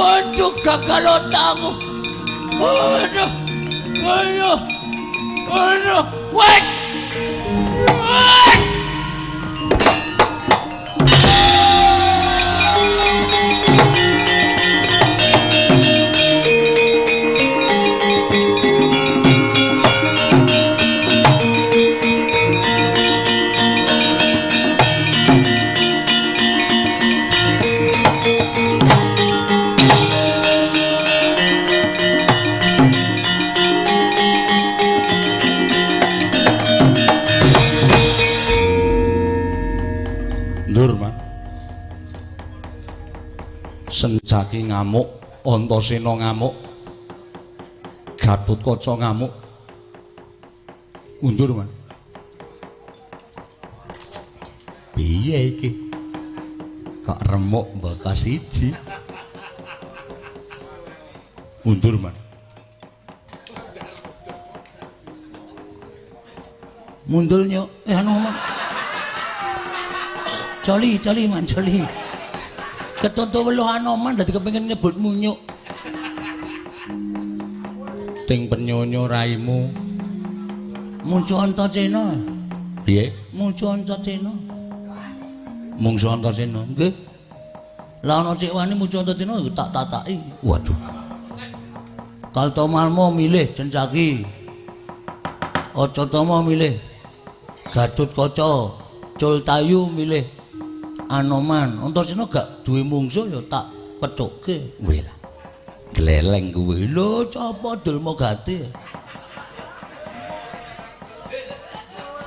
Waduh, gagal otakku. Waduh. Waduh. Waduh. Wait. Wait. Sencaki ngamuk, Antasena ngamuk, Gatotkaca ngamuk. Mundur, Man. Piye iki? Kok remuk mbaka siji? Mundur, Man. Mundur nyok. Anu Man. Coli, coli Man, coli. Ketonto weluh Anoman dadi kepengin nyebut munyuk. Ting penyonyo raimu Mungsu Antasena. Piye? Mungsu Antasena. Mungsu Antasena. Nggih. Lah ana cek wani mungsu Antasena tak tataki. Waduh. Kartomarma milih Cencaki. Acatama milih Gatotkaca. Cultayu milih Anoman. Antasena gak duwe mungsuh ya tak pethukke. Weh lah. Gleleng kuwi. Lho, sapa Dulmagati?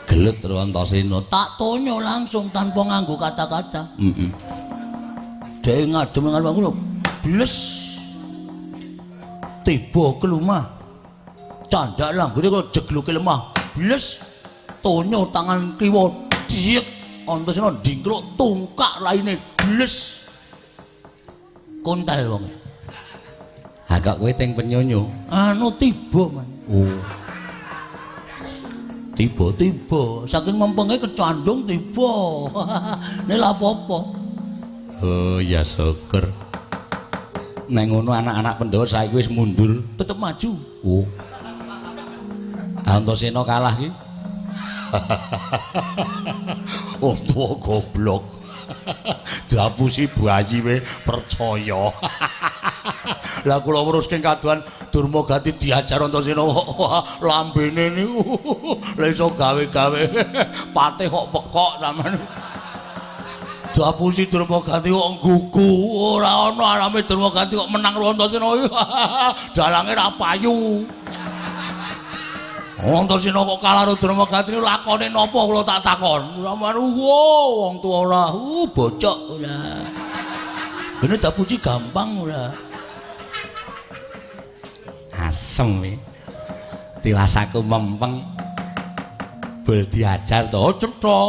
Gelut karo Antasena. Tak tonyo langsung tanpa nganggo kata-kata. Heeh. Dhek ngadem nang aku lho, bles. Tiba ke lumah. Candak langgute kok jegluke lemah. Bles. Tonyo tangan kiwa diek. Antasena ndingkluk tungkak raine bles. Kontal wong. Ha kok kowe teng penyonyo? Anu tiba, Man. Oh. Tiba, tiba. Saking mempenge kecandung tiba. Nek lha apa-apa. Oh ya syukur. Nek ngono anak-anak Pandhawa saiki wis mundur, tetep maju. Oh. Antasena kalah ki. Wong tuwa goblok. Diapusi bayi we percaya. Lah kula weruske kaduan Durmagati diajar Antasena lambene niku lha iso gawe-gawe patih kok pekok sampean. Diapusi Durmagati kok nggugu, ora ana alame Durmagati kok menang karo Antasena. Dalange ra payu. Antasena kok kalah karo Durmagati lakone napa kula tak takon. Sampeyan wong tuwa ora, bocok ora. Bene diapusi gampang ora. Asem we. Tiwas aku mempeng. Bel diajar to cetha.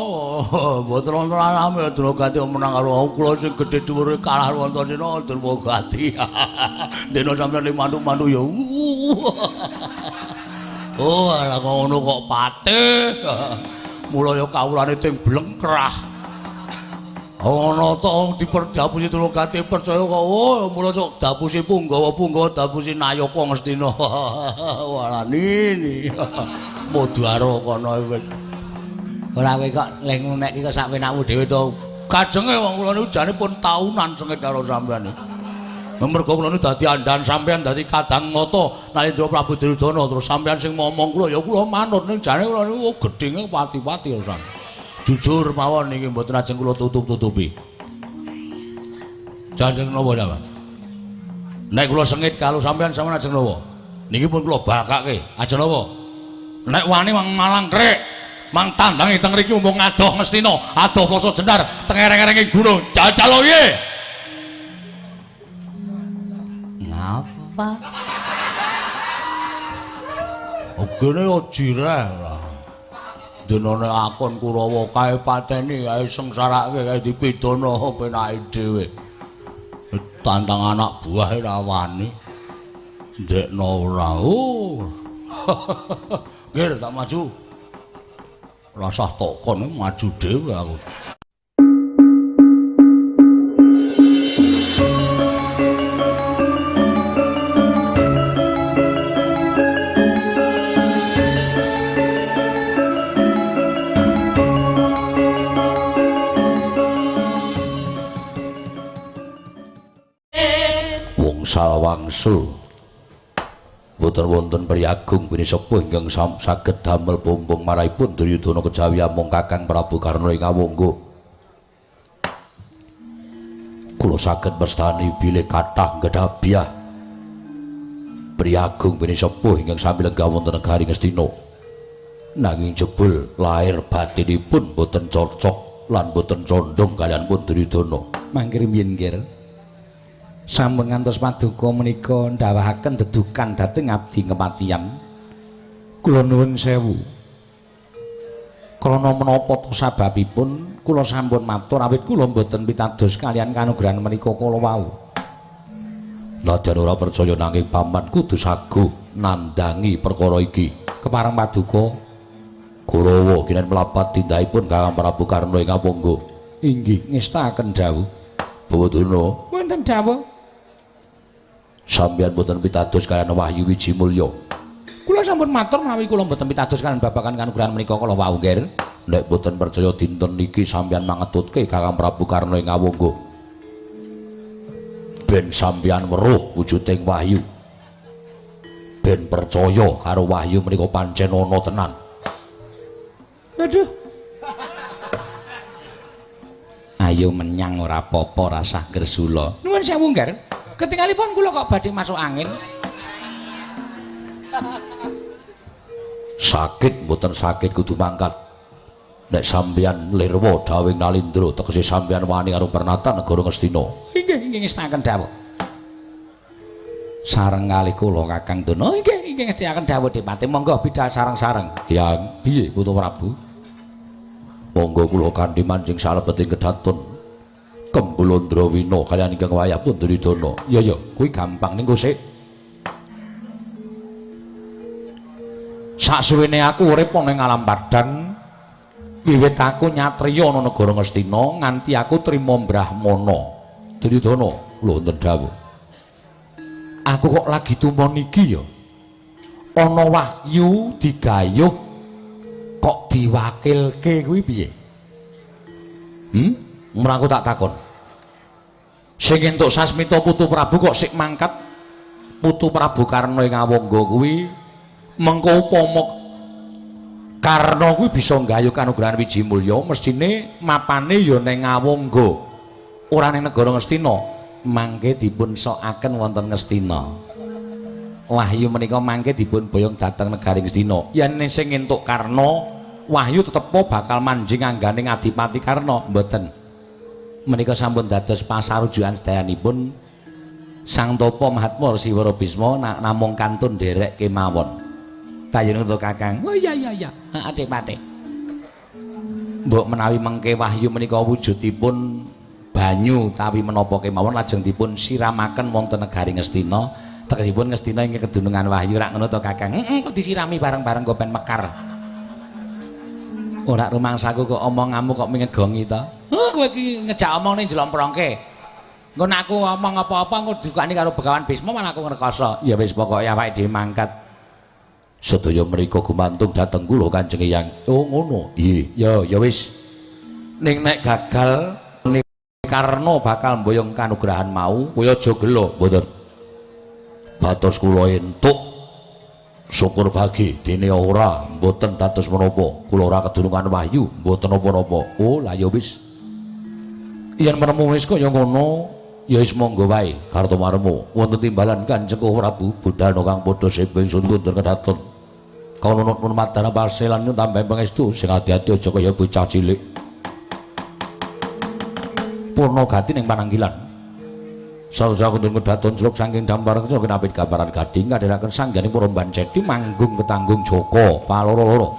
Mboten wonten alame Durmagati menang karo kula sing gedhe dhuwure kalah karo Antasena Durmagati. Dene sampeyan mantu-mantu ya. Oh, ala ngono kok patih. Mula ya kawulane teng blengkrah. Ana to diperdapusi Durmagati percaya kok. Oh, mula sok dapusi punggawa-punggawa dapusi nayaka Ngastina. Walani. Mudara kono wis. Ora kowe kok leh ngunekke kok sak penakmu dhewe to. Kajenge wong kula niku jane pun taunan sengit karo sampeyan. Mergo kula niku dadi andhan sampeyan dadi kadang nata Narendra Prabu Duryudana terus sampeyan sing momong kula ya kula manut ning jane kula niku gedhinge pati-pati ya sampeyan. Jujur mawon niki mboten ajeng kula tutup-tutupi. Ajeng napa sampeyan? Nek kula sengit karo sampeyan sampeyan ajeng napa? Niki pun kula bakake. Ajeng napa? Nek wani mang malang krek, mang tandange teng mriki mumpung adoh Ngastina, adoh Ploso Jenar teng ereng-erenge gunung. Jajal piye? Ngapa? Ogene yo jireh lah. Denane akon Kurawa kae pateni kae sengsarake kae dipidana penake dhewe. Tantang anak buah ora wani. Ndekno ora. Oh. Nggih tak maju. Rasah tokon maju dhewe aku. Wungsal wangsul. Boten wonten priyagung pinisepuh ingkang saged damel bumbung marahipun Duryudana kejawi amung Kakang Prabu Karna ing Awangga. Kula saged mestani bilih kathah gedhabyah priyagung pinisepuh ingkang sami lenggah wonten negari Ngastina. Nanging jebul lair batinipun boten cocok lan boten condong kaliyan pun Duryudana. Mangke rumiyin nggih. Sampun ngantos paduka menika ndhawahaken dedukan dhateng abdi kematian. Kula nuwun sewu. Krana menapa to sababipun kula sampun matur awit kula mboten pitados kaliyan kanugrahan menika kala wau. Nadyan ora percaya nanging paman kudu saguh nandhangi perkara iki. Kepareng paduka Kurawa kinen mlapat tindahipun Kakang Prabu Karna ing Awangga. Inggih ngestakaken dawuh. Bawadurna. Wonten dawuh. Sampeyan mboten pitados kaliyan Wahyu Wijimulya. Kula sampun matur menawi kula mboten pitados kaliyan babagan kanugrahan menika kala wau nggih. Nek mboten percaya dinten niki sampeyan mangetutke Kakang Prabu Karna ing Awangga. Ben sampeyan weruh wujuding wahyu. Ben percaya karo wahyu menika pancen ana tenan. Aduh. Ayo menyang ora apa-apa rasah gresula. Nuwun sewu nggih. Ketingalipun kula kok badhe masuk angin. Sakit mboten sakit kudu mangkat. Nek sampeyan lirwa dawing Nalindra tegese sampeyan wani karo pernatan negara Ngastina. Inggih, inggih ngestakaken dawuh. Sareng kalih kula Kakang Dana. Inggih, inggih ngestakaken dawuh Dipati. Monggo bidal sareng-sareng. Yang piye Putu Prabu? Monggo kula kanthi manjing salebeting kedaton Kembul Andrawina kaliyan ingkang wayah pun Duryudana. Ya ya, kuwi gampang ning sik. Saksuwene aku urip ana ing alam padang, wiwit aku nyatriya ana negara Ngastina nganti aku trima Brahmana. Duryudana, kula wonten dawuh. Aku kok lagi tumon iki ya. Ana wahyu digayuh kok diwakilke kuwi piye? Mrangku tak takon. Sing entuk sasmita Putu Prabu kok sik mangkat Putu Prabu Karna ing Awangga kuwi mengko upama Karna kuwi bisa nggayuh kanugrahan Wijimulya mestine mapane ya ning Awangga ora ning negara Ngastina. Mangke dipun sokaken wonten Ngastina. Wahyu menika mangke dipun boyong dhateng negari Ngastina. Yen sing entuk Karna wahyu tetepo bakal manjing angganing Adipati Karna mboten. Menika sampun dados pasarujukan sedayanipun Sang Tapa Mahatma Resi Wara Bisma namung kantun nderek kemawon. Bayene to Kakang. Oh iya iya iya, Adipati. Mbok menawi mengke wahyu menika wujudipun banyu tawi menapa kemawon lajeng dipun siramaken wonten negari Ngastina. Tegesipun Ngastina ingkang kedunungan wahyu rak ngono to Kakang. Heeh, kok disirami bareng-bareng kok ben mekar. Ora rumangsaku kok omonganmu kok mengegongi to. Heh, kowe iki ngejak omong ning jlomprongke. Engko nek aku omong apa-apa engko dukani karo Begawan Bisma malah aku ngrekoso. Ya wis pokoke awake dhewe mangkat. Sedaya mriku gumantung dhateng kula Kanjeng Eyang. Oh ngono. Iya, ya ya wis. Ning nek gagal Karna bakal mboyong kanugrahan mau, kowe aja gelo, mboten. Batos kula entuk syukur bagi dene ora mboten dados menapa. Kula ora kedunungan wahyu, mboten napa-napa. Oh, lah ya wis. Yen meremu wis kaya ngono, ya wis monggo wae. Kartomarmo wonten timbalan Kanjeng Prabu budal kang padha sebeng sun kundur kedaton. Kaula nuwun madana paselan tambah pangestu sing ati-ati aja kaya bocah cilik. Purna gati ning pananggilan. Sarja kundur kedaton celuk saking dampar kenapit gambaran gading kadheraken sangganing para banceti manggung ketanggung Joko paloro-loro.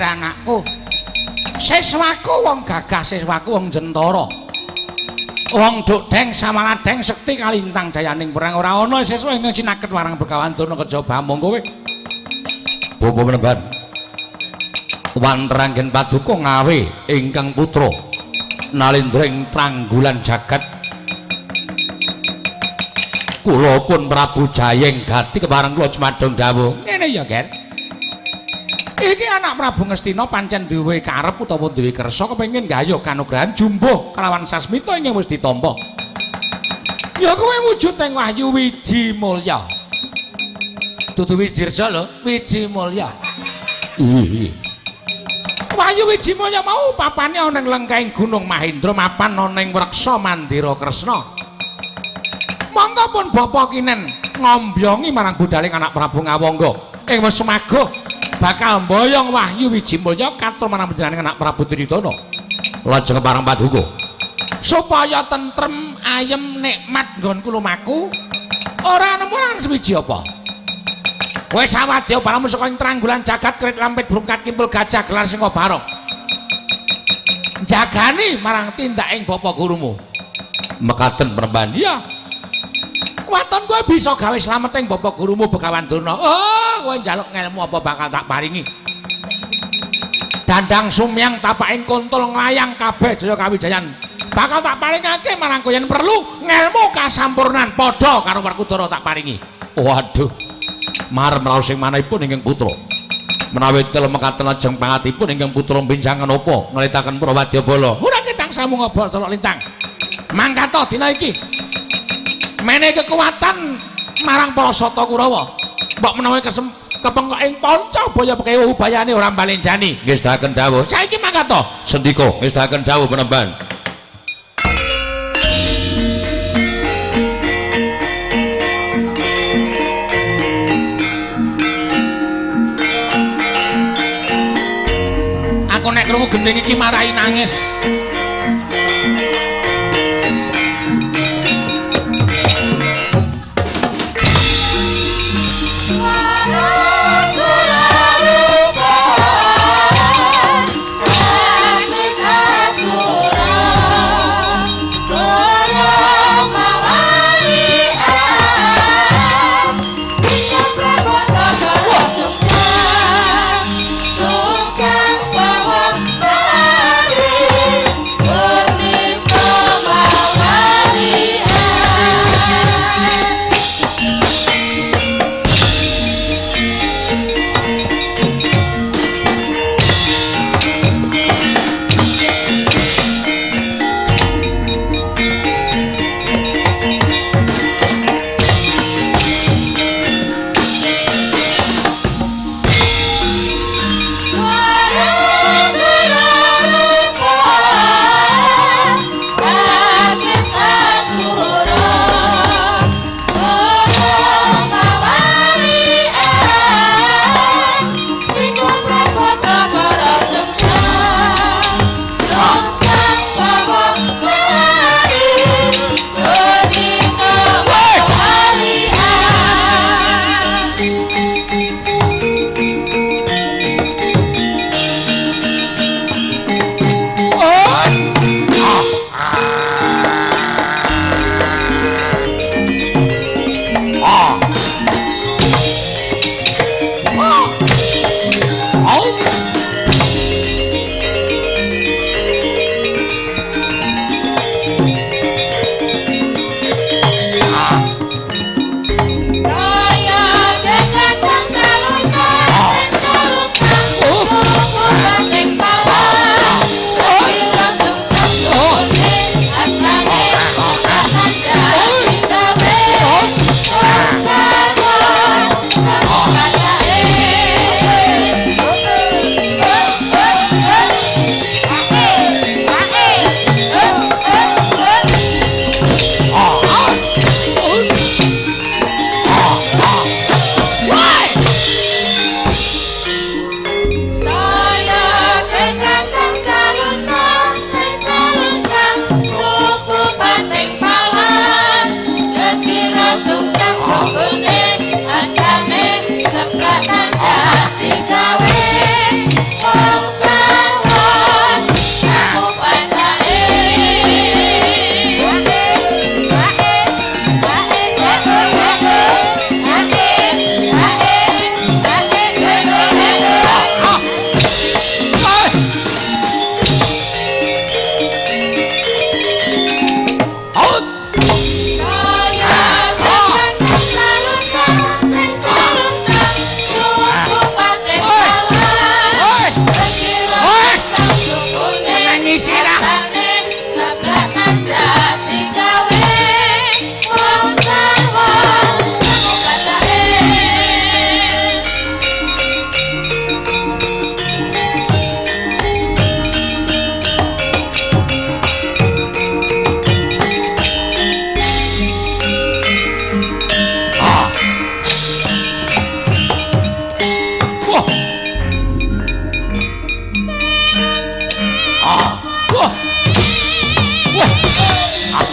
anakku. Siswaku wong gagah, siswaku wong jentara. Wong dukdeng samaladeng sekti kalintang jayaning perang ora ana siswa ingkang cinaket marang Begawan Durna kejaba mung kowe. Bapa Panembahan. Wantranggen paduka ngawe ingkang putra Nalendra ing tranggulan jagat. Kula pun Prabu Jayeng Gati kepareng kula jumadong dawuh. Ngene ya, Ger. Iki anak Prabu Ngastina pancen duwe karep utawa duwe kersa kepengin gayuh kanugrahan jumbuh kelawan sasmita ingkang wis ditampa. Ya kuwi wujud ing Wahyu Wiji Mulya. Dudu Widirja lho, Wiji Mulya. Iya. Wahyu Wiji Mulya mau papane ana ing lengkahing Gunung Mahendra mapan ana ing Wreksa Mandira Kresna. Monggo pun bapa kinen ngombyongi marang budaling anak Prabu Ngawangga ing wis sumaguh bakal mboyong Wahyu Wiji Mulya katur marang panjenengan anak Prabu Duryudana. Lajeng pareng paduka supaya tentrem ayem nikmat nggonku lumaku ora nemu lan suwiji apa. Wis sawadya balamu saka ing tranggulan jagat krit lampit brungkat kimpul gajah gelar singa barong. Jagani marang tindak ing bapa gurumu. Mekaten Panembahan. Iya. Waton kowe bisa gawe slamet ing bapa gurumu Begawan Durna. Oh, kowe njaluk ngelmu apa bakal tak paringi. Dandang sumyang tapaking kontol nglayang kabeh jaya kawijayan. Bakal tak paringake marang kowe yen perlu ngelmu kasampurnan padha karo Werkudara tak paringi. Waduh. Marem raos ing manahipun ingkang putra. Menawi telu mekaten lajeng pangatipun ingkang putra benjangan apa nglitaken Prawadyabala. Ora ketang samu ngobor celok lintang. Mangkata dina iki. Menehi kekuatan marang para sata Kurawa. Mbok menawi kepengkok ing panca baya pekewuh ubayane ora mbalenjani. Ngestaken dawuh. Saiki mangkata. Sendika ngestaken dawuh Panembahan. Aku nek krungu gending iki marai nangis.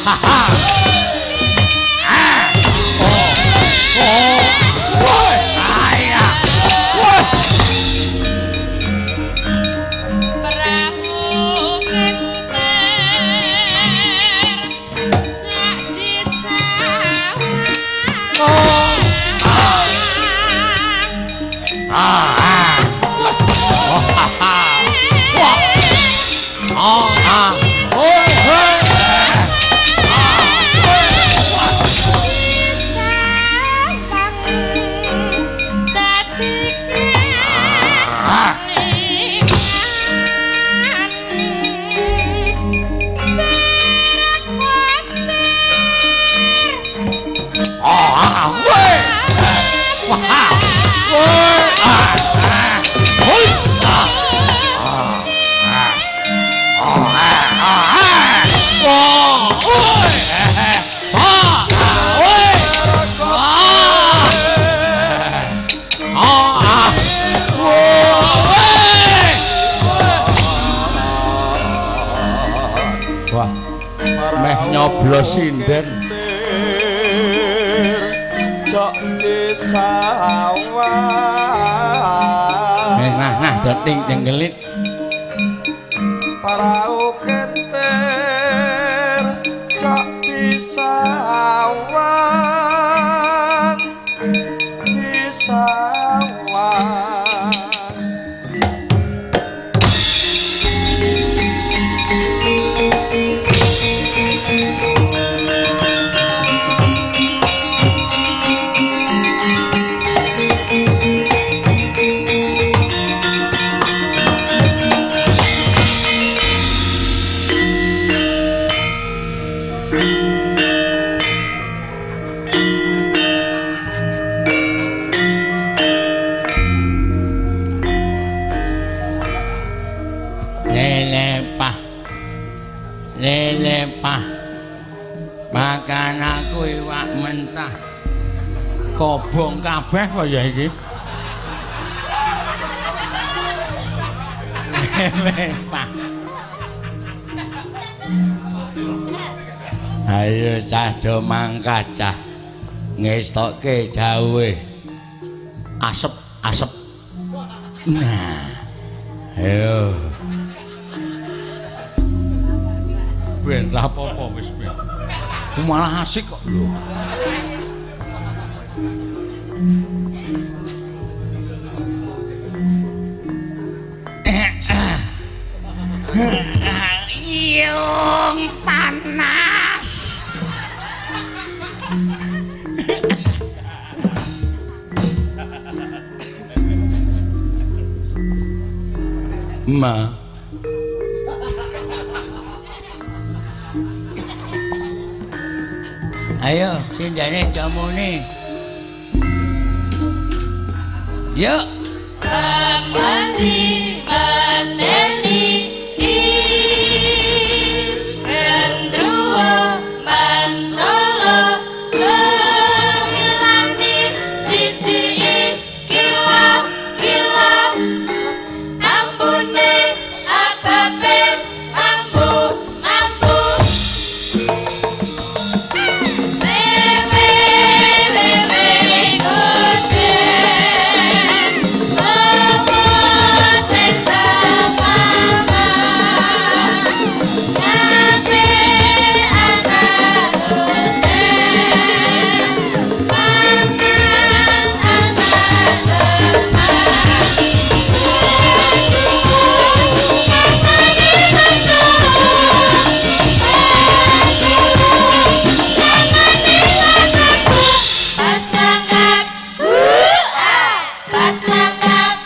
Ha ha. Ah. Oh. Oh. Woi. Aya. Woi. Perahu kenter sak disawang. Oh. Ah. Ah. Oh, ha ha. Wah. Oh, ah. Oh, hey. Disawang dadi Ah. kelingan. Serat pasir. Oh, ah. Woi. Wah. Woi. Ah. Ah. Hoi. Ah. Ah. Ah. Oh, ah. Ah. Ah. Oh, woi. Ah. Ah. Woi. Ah. Ah. Ah. Woi. Wah, meh nyoblos sinden. Cok disawang. Nah, nah, dating jenggelit. Parau kenter cok disawang. Disawang. Lelepah. Lelepah. Makan aku iwak mentah. Kobong kabeh kok ya iki. Lelepah. Ayo cah do mangkat cah. Ngestokke dawuhe. Asep, asep. Nah. Ayo. Ben ra apa-apa wis ben. Ku malah asik kok lho. Yung panas. Ma. Ayo, sindene jamune. Yuk. Mati mateni Gendruwo mantolo ngilani ciciki kilo kilo ambune ababe ambu ambu wewe wewe kucing opo mama ngape anak kucing mangan anak lemah. Pasangkap pasangkap.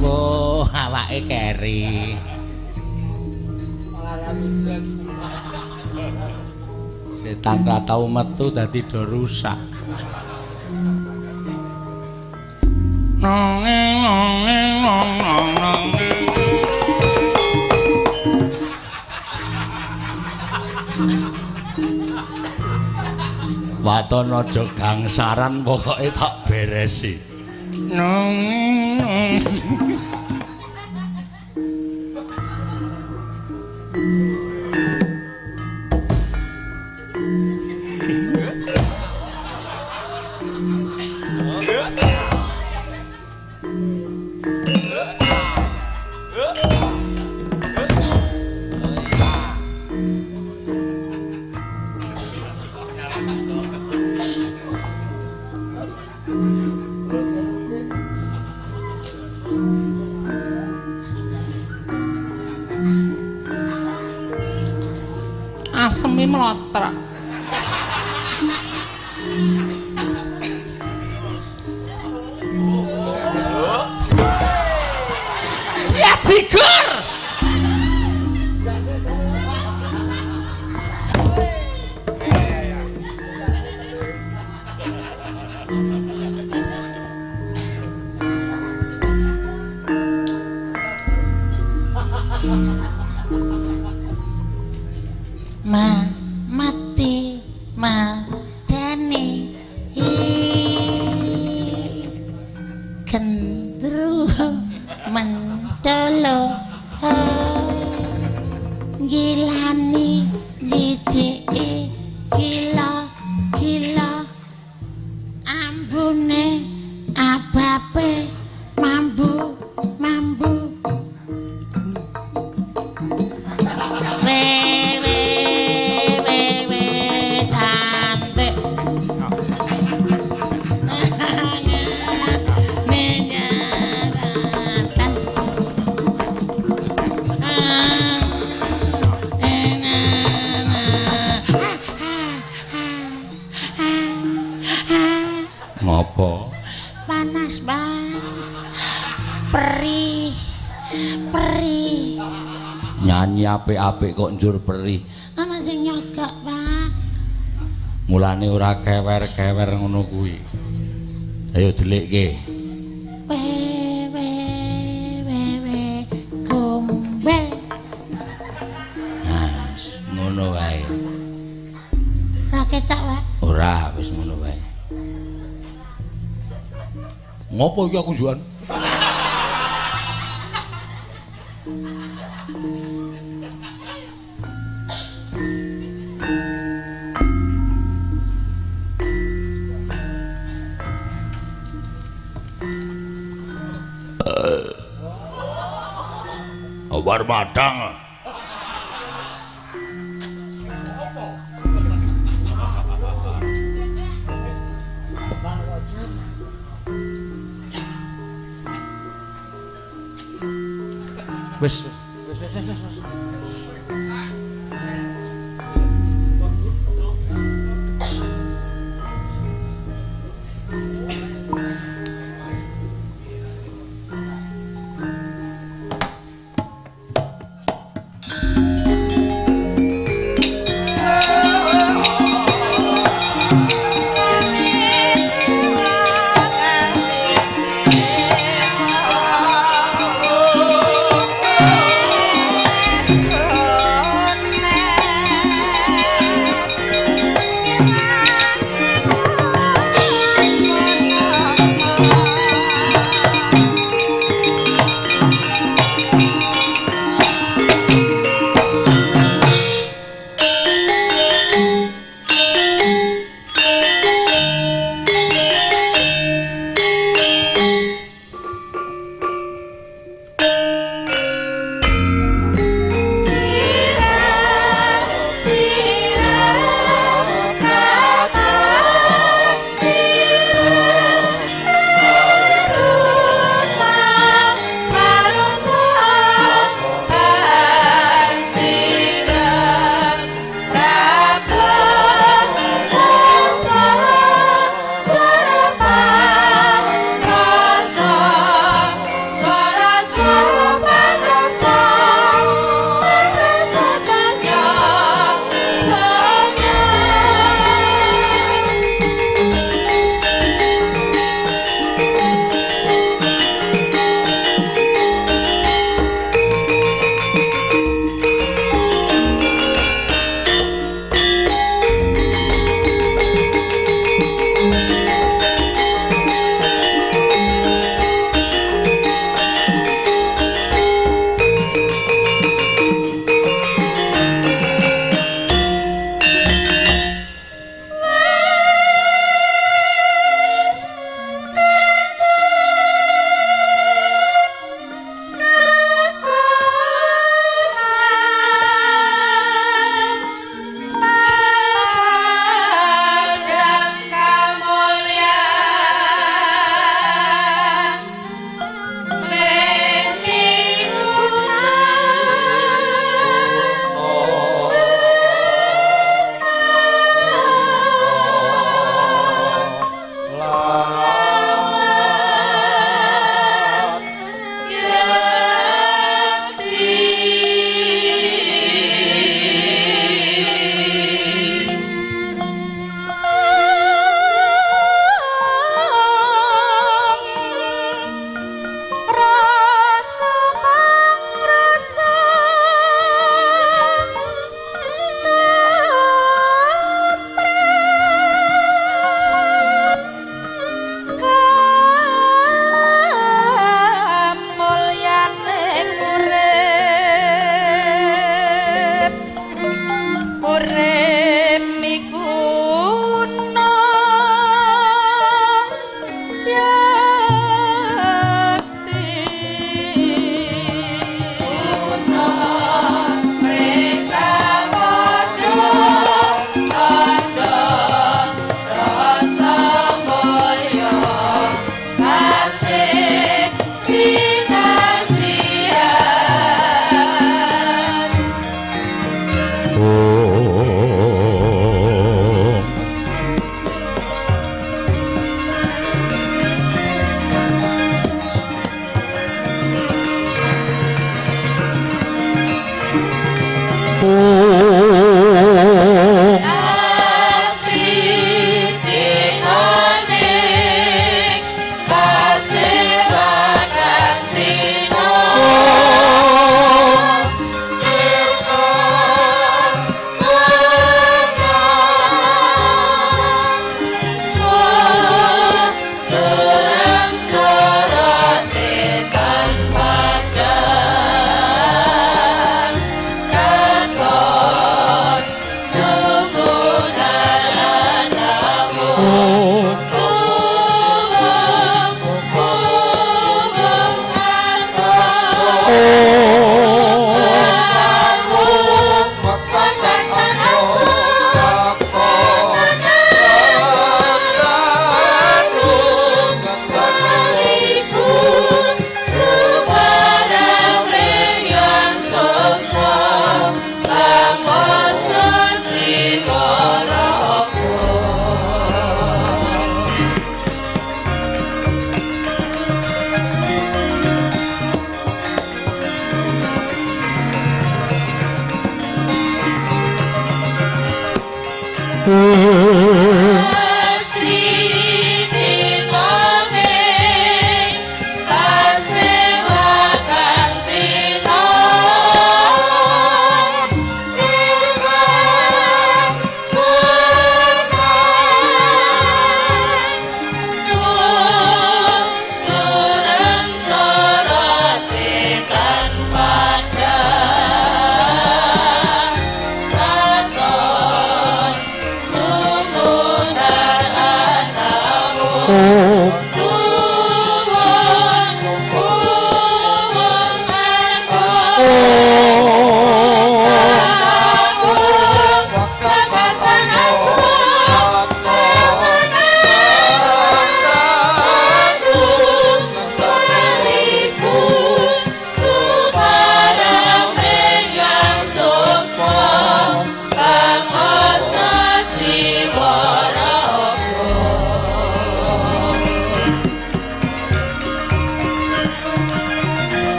Oh, awake keri. Setan ra tau metu dadi do rusak. Nong nong nong nong nong. Waton aja gangsaran pokoke tak beresi. Nong. Aseme mlotrak. Ya jigur. Ma mati mateni i gendruwo mentolo gilani licike gila gila ambune abape mambu mambu we we we we cantik nenyaratan Ngopo? Panas banget, perih perih. Nyanyi apik-apik kok njur perih. Ana sing nyogok, Pak. Mulane ora kewer-kewer ngono kuwi. Ayo delikke. We we we we gombel. Nah, ngono wae. Ora ketok, Pak. Ora, wis ngono wae. Ngopo iki aku njuan? War madang. Wis wis wis wis wis. Oh.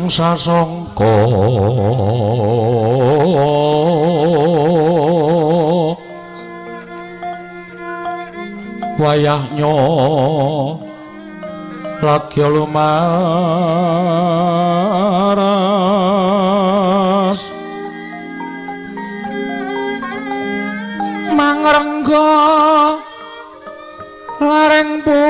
Sasongko wayahnya lagi lumaras mangrengga lareng puri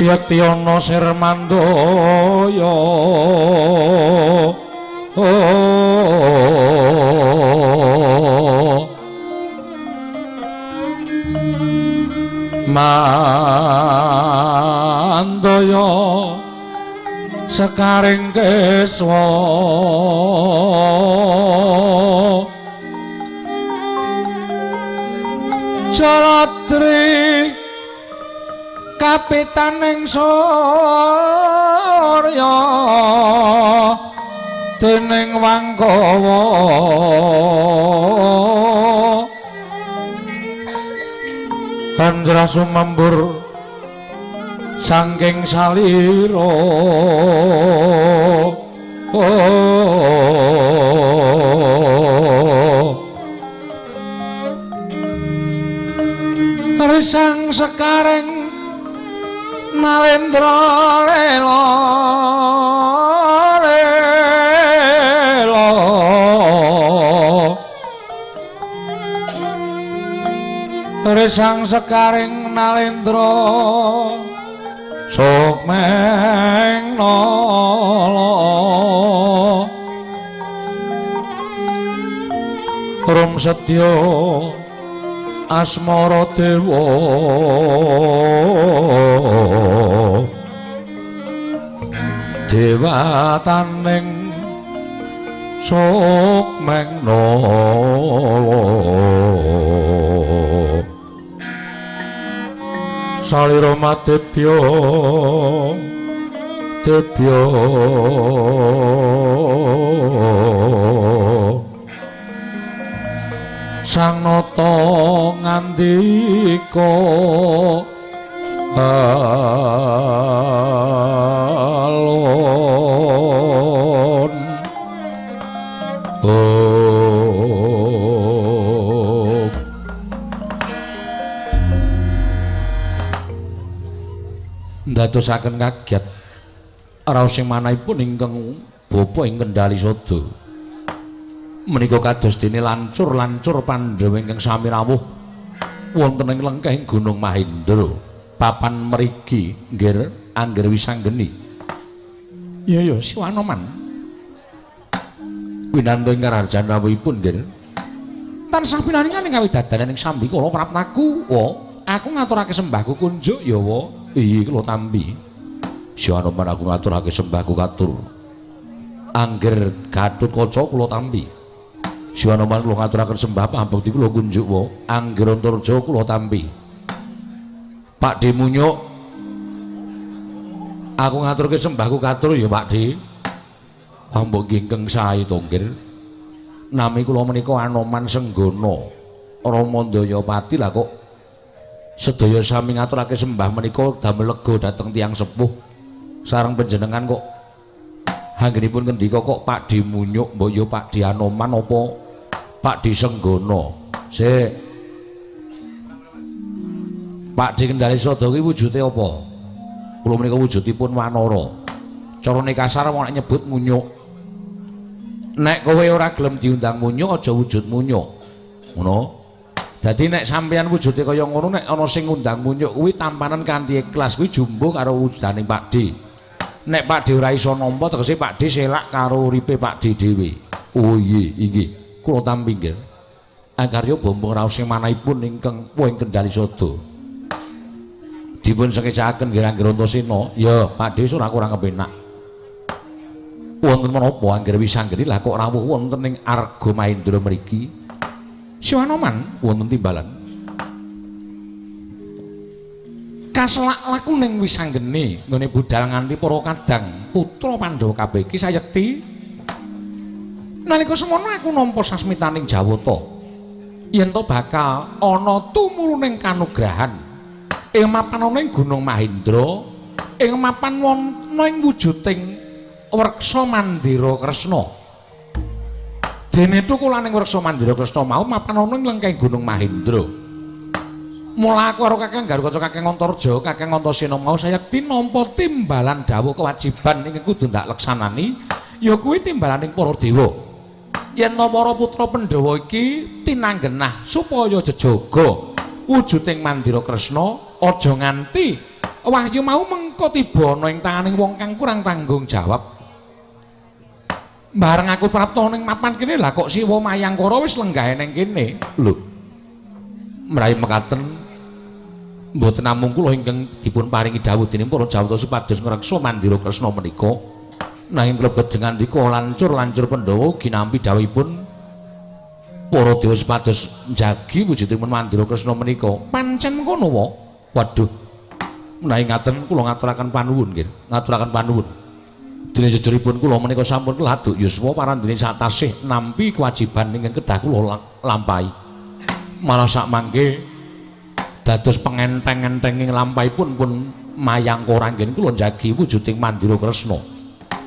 yekti ana sirmandaya mandaya sekaring keswa Jaladri kapitaning surya Dening Wangkawa Anjra sumembur saking salira. Risang sekareng nalendra lela lela Risang sekaring nalendra sukmeng nala Rum setya asmara dewa dewataning sukmeng nala Salira madebya debya Sang Nata ngandika alon Ndadosaken kaget raos sing manahipun ingkang bapa ing Kendali Sada menika kados dene lancur-lancur Pandhawa ingkang sami rawuh wonten ing lengkeng Gunung Mahendra papan mriki nggir Angger Wisanggeni. Ya ya Siwanoman winantu ing karajan rawuhipun nggir tansah pinaringan ing kawidadan ing sambikala praptaku. Wa aku ngaturake sembahku kunjuk ya wa. Iya kula tampi. Siwanoman aku ngaturake sembahku katur Angger Gatotkaca kula tampi. Siwanoman kula ngaturaken sembah pambekti kula kunjuk wa. Angger Antarja kula tampi. Pak De Munyuk aku ngaturke sembahku katur ya Pak De. Pambekti ingkang sae to nggir. Nami kula menika Anoman Senggana Rama Ndayapati. Lah kok sedaya sami ngaturake sembah menika damel lega dhateng tiyang sepuh. Sareng panjenengan kok anggenipun ngendika kok Pak De Munyuk, mbok ya Pak De Anoman apa Pak De Senggana. Sik. Pak De Kendali Sada kuwi wujude apa? Kula menika wujudipun wanara. Carane kasar wong nek nyebut munyuk. Nek kowe ora gelem diundang munyuk aja wujud munyuk. Ngono. Dadi nek sampeyan wujude kaya ngono nek ana sing ngundang munyuk kuwi tampanan kanthi ikhlas kuwi jumbo karo wujudane Pak De. Nek Pak De ora iso nampa tegese Pak De selak karo uripe Pak De dhewe. Oh iya inggih kula tampi nggih. Akarya bombong raos sing manahipun ingkang ing Kendali Sada. Dipun sekecaken nggih Angger Antasena. Ya Pak De ora kurang kepenak. Wonten menapa Angger Wisanggeni lah kok rawuh wonten ing Arga Mahendra mriki. Siwanoman wonten timbalan. Kaselak laku ning Wisanggeni nggone budal nganti para kadang putra Pandhawa kabeh iki sayekti nalika semono aku nampa sasmitaning Jawata yen to bakal ana tumuruning kanugrahan ing mapan ana ing Gunung Mahendra ing mapan wonten ing wujuding Wreksa Mandira Kresna. Dene tukulaning Wreksa Mandira Kresna mau mapan ana ing lengkeng Gunung Mahendra. Mula aku karo Kakang Garukaca, Kakang Antarja, Kakang Antasena mau sayekti nampa timbalan dawuh kewajiban ingkang kudu ndak leksanani ya kuwi timbalaning para dewa. Yen to para putra Pandhawa iki tinanggenah supaya jejaga wujuding Mandira Kresna aja nganti wahyu mau mengko tiba ana ing tanganing wong kang kurang tanggung jawab. Bareng aku prapta ning mapan kene lah kok Siwa Mayangkara wis lenggahe ning kene. Lho. Mraih mekaten mboten namung kula ingkang dipun paringi dawuh dening para Jawata supados ngreksa Mandira Kresna menika. Nanging mlebet ngandika lancur-lancur Pandhawa ugi nampi dawuhipun para dewa supados njagi wujudipun Mandira Kresna menika. Pancen ngono wae. Waduh. Menawi ngaten kula ngaturaken panuwun nggih, ngaturaken panuwun. Dene jejuripun kula menika sampun keladuk yuswa parandene satasih nampi kewajiban ingkang kedah kula lampahi. Malah sakmangke dados pengenteng-enteng ing lampahipun pun mayangkara anggen kula njagi wujuding Mandira Kresna.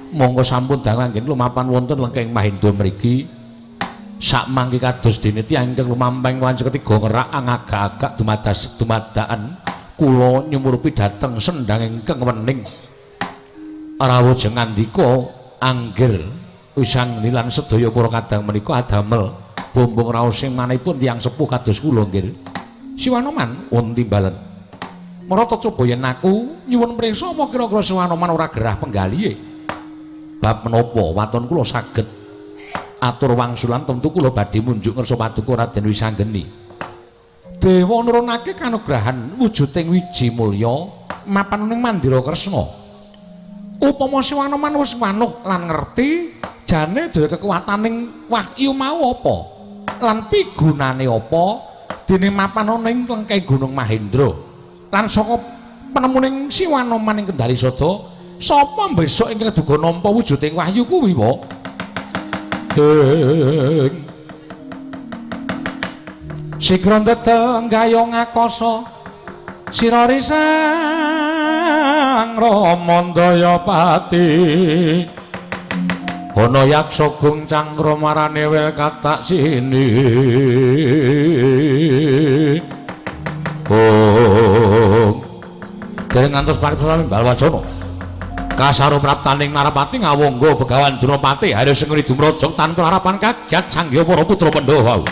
Monggo sampun dangu anggen kula mapan wonten lengkeng Mahendra mriki. Sakmangke kados dene tiyang ingkang lumampeng wanci ketiga ngerak angagak-agak dumadas dumadakan kula nyumurupi dhateng sendhang ingkang wening. Rawuh jengandika anggir wisang lan sedaya para kadang menika adamel bombong raos sing manahipun tiyang sepuh kados kula nggih. Siwanoman wonten timbalen. Marata coba yen aku nyuwun priksa apa kira-kira Siwanoman ora gerah penggalihe. Bab menapa waton kula saged atur wangsulan tentu kula badhe munjuk ngersa paduka Raden Wisanggeni. Dewa nurunake kanugrahan wujuding wiji mulya mapan ning Mandira Kresna. Upama Siwanoman wis wanuh lan ngerti jane daya kekuwataning wahyu mau apa lan pigunane apa dene mapan ning lengkeng Gunung Mahendra. Lan saka penemuning Siwanoman ing Kendari Sada, sapa besok ingkang duga nampa wujuding wahyu kuwi, Pak? Sigra ndedeng gayong akasa sira risang Rama Ndayapati ana yaksa gung cangkra marane wel katak sini. Oh, dereng ngantos paripurna Balwajana kasaro praptaning Narapati ngawangga Begawan Drunapati harus sengri dumrajang tanpa harapan kaget sangya para putra Pandhawa.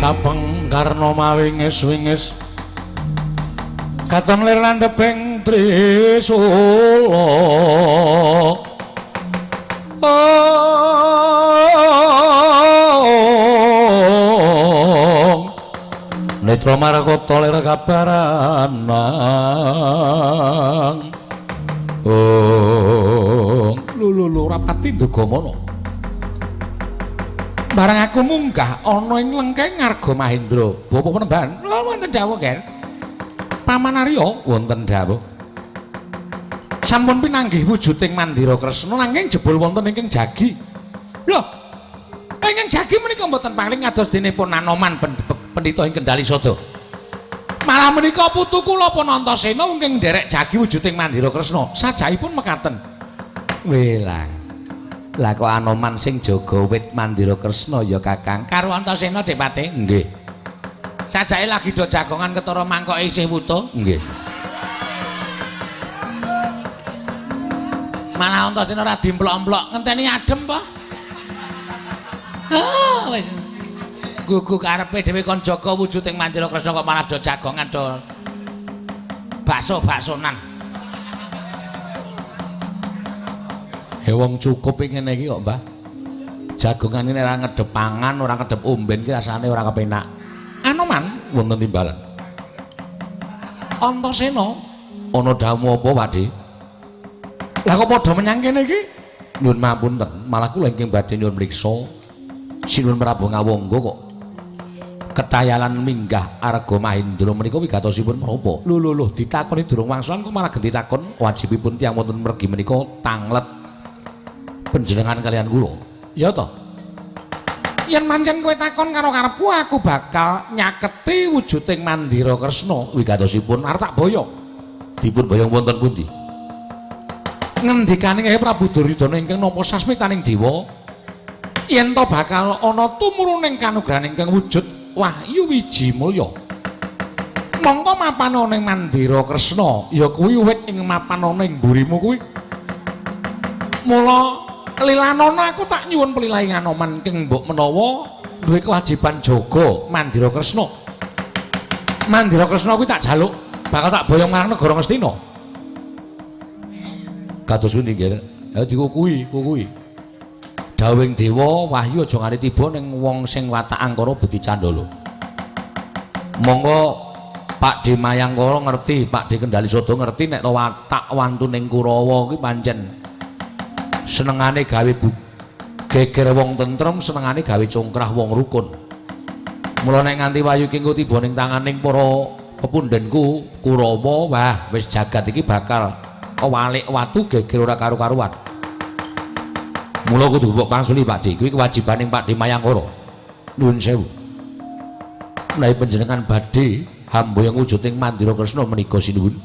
Cabang Karna mawingis-wingis katon lir landheping trisula. Netra marakata lir kabaranang. Oh, lho lho rapati nduga mana. Barang aku munggah ana ing lengkeng Ngarga Mahendra. Bapak penemban, lho wonten dawuh, Ger. Paman Arya wonten dawuh. Sampun pinanggih wujuding Mandira Kresna nanging jebul wonten ingkang jagi. Lho, ingkang jagi menika mboten paling kados dene pun Anoman pendhita ing Kendali Sada. Malah menika putu kula pun Antasena ingkang nderek jagi wujuding Mandira Kresna. Sajaipun mekaten. Welah. Lah kok Anoman sing jaga wit Mandira Kresna ya Kakang karo Antasena Depate? Nggih. Sajake lagi do jagongan ketara mangkoke isih wutuh. Nggih. Malah Antasena ora dimplok-emplok, ngenteni adem apa? Ah, wis. Gugu karepe dhewe kon jaga wujuding Mandira Kresna kok malah do jagongan do bakso-baksonan. Wong cukup ngene iki kok, Mbah. Jagongan ini ora ngedep pangan, ora ngedep omben ki rasane ora kepenak. Anoman wonten timbalan. Antasena ana dawuh apa, Pakde? Lah kok padha menyang kene iki? Nyuwun mapunten, malah kula ingkang badhe nyuwun mriksa. Sinuwun Prabu Ngawangga kok ketayalan minggah Arga Mahendra menika wigatosipun menapa? Lho lho lho, ditakoni durung wangsulan kok malah genti takon. Wajibipun tiyang wonten mergi menika tanglet panjenengan kalian kula. Ya toh? Yen mancen kowe takon karo karepku, aku bakal nyaketi wujuding Mandira Kresna. Wigatosipun arep tak boyong. Dipun boyong wonten pundi? Ngendikane Kyai Prabu Duryudana ingkang nampa sasmitaning dewa, yen to bakal ana tumuruning kanugrahan ingkang wujud Wahyu Wijimulya. Mongko mapan ana ing Mandira Kresna, ya kuwi wit ing mapan ana ing mburimu kuwi. Mula lilanana aku tak nyuwun pelilahi Anoman ing mbok menawa duwe kewajiban jaga Mandira Kresna. Mandira Kresna kuwi tak jaluk bakal tak boyong marang negara Ngastina. Kados pundi nggih? Ya dikukuhi, kukuhi. Dawuhing dewa wahyu aja nganti tiba ning wong sing watak angkara budi candala. Monggo Pak D Mayangkara ngerti, Pak D Kendali Sada ngerti nek watak wantuning Kurawa kuwi pancen senengane gawe geger wong tentrem, senengane gawe congkrah wong rukun. Mula nek nganti wahyu iki engko tiba ning tanganing para pepundhenku Kurawa, wah wis jagat iki bakal walik watu geger ora karu-karuan. Mula kudu mbok pangsuli Pak D, kuwi kewajibaning Pak D Mayangkara. Nuwun sewu. Menawi panjenengan badhe hamboyong wujuding Mandira Kresna menika sinuwun,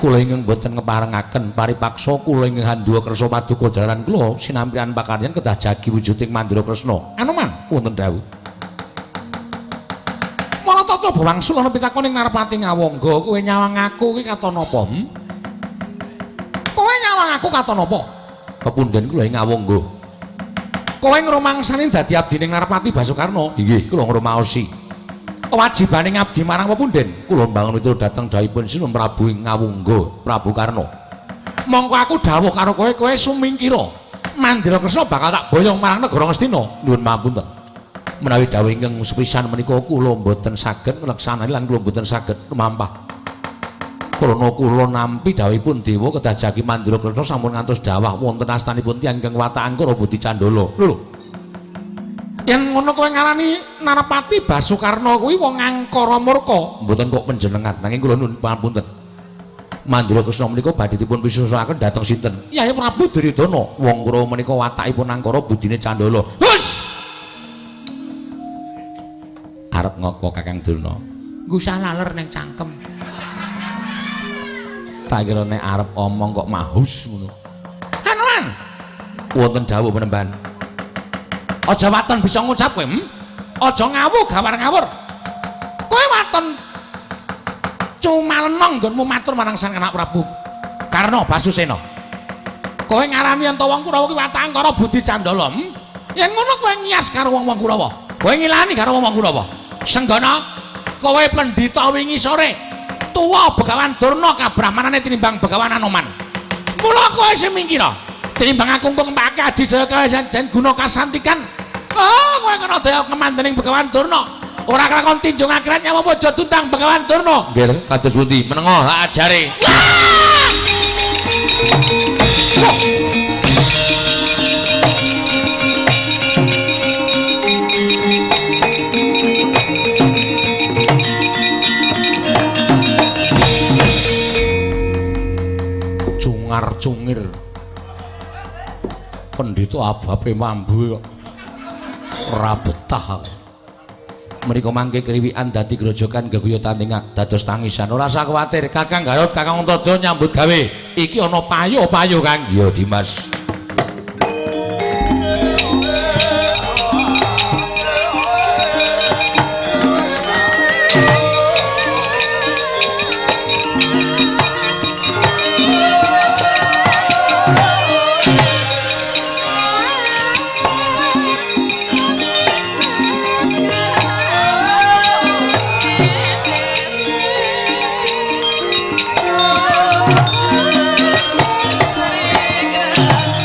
kula ingkang boten ngeparengaken paripaksa kula ingkang handuwa kersa paduka jalaran kula sinampiran pakaryan kedah jagi wujuding Mandira Kresna. Anoman wonten dawuh. Mula ta coba wangsul ana pitakon ing Narpati Ngawangga, kowe nyawang aku kuwi katon apa? Kowe nyawang aku katon apa? Pepundhen kula ing Ngawangga. Kowe ngrumangsani dadi abdining Narpati Basukarna? Inggih, kula ngrumaosi. Kewajibane ngabdi marang pepundhen, kula mbangun miturut dhateng dawuhipun Sinuwun Prabu ing Ngawangga, Prabu Karna. Mongko aku dawuh karo kowe, kowe sumingkira. Mandira Kresna bakal tak boyong marang negara Ngastina. Nyuwun pamunten. Menawi dawuh ingkang sepisan menika kula mboten saged ngleksanani lan kula mboten saged lumampah. Krana kula nampi dawuhipun dewa kedah jagi Mandira Kresna sampun ngantos dawah wonten astanipun tiyang ingkang watak angkara budi candala. Lho. Yen ngono kowe ngarani Narpati Basukarna kuwi wong angkara murka. Mboten kok panjenengan, nanging kula nuwun pangapunten. Mandira Kresna menika badhe dipun pisusuaken dhateng sinten? Kyai Prabu Duryudana. Wong Kurawa menika watakipun angkara budine candala. Hus! Arep ngopo Kakang Durna? Ngusah laler ning cangkem. Tak kira nek arep omong kok mahus ngono. Hanuman. Wonten dawuh penemban. Aja waton bisa ngucap kowe, Aja ngawuh gawar ngawur. Kowe waton cumalenong nggonmu matur marang Sang Anak Prabu Karna Basusena. Kowe ngarani yen to wong Kurawa kuwi watak angkara budi candala, Yen ngono kowe ngias karo wong-wong Kurawa. Kowe ngilani karo wong-wong Kurawa. Senggana kowe pendhita wingi sore tuwa Begawan Durna kabrahmanane tinimbang Begawan Anoman. Mula kowe sing mingkira tinimbang aku engko ngempake adijaya kajan guna kasantikan. Oh, kowe kena daya kemandening Begawan Durna. Ora kelakon tinjung akhirat nyawa aja tuntang Begawan Durna. Nggih, kados pundi? Menengo hak ajare. Cungar-cungir. Pendhita ababe mambu kok ora betah. Menika mangke kriwikan dadi grojogan geguyutan ing dados tangisan. Ora usah kuwatir, Kakang Garut, Kakang Antaja nyambut gawe. Iki ana payo-payo, Kang. Ya, Dimas. Sri Krishna.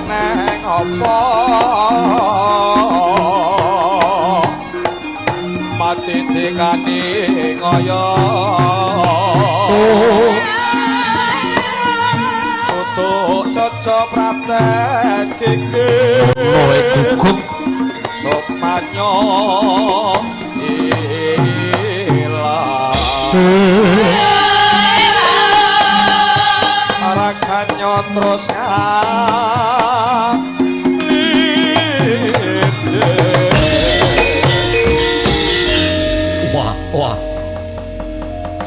neng apa mati tekane ngoyo soto cocok praten gigih gugup sukmanyo ilang arakanyo terus wah wah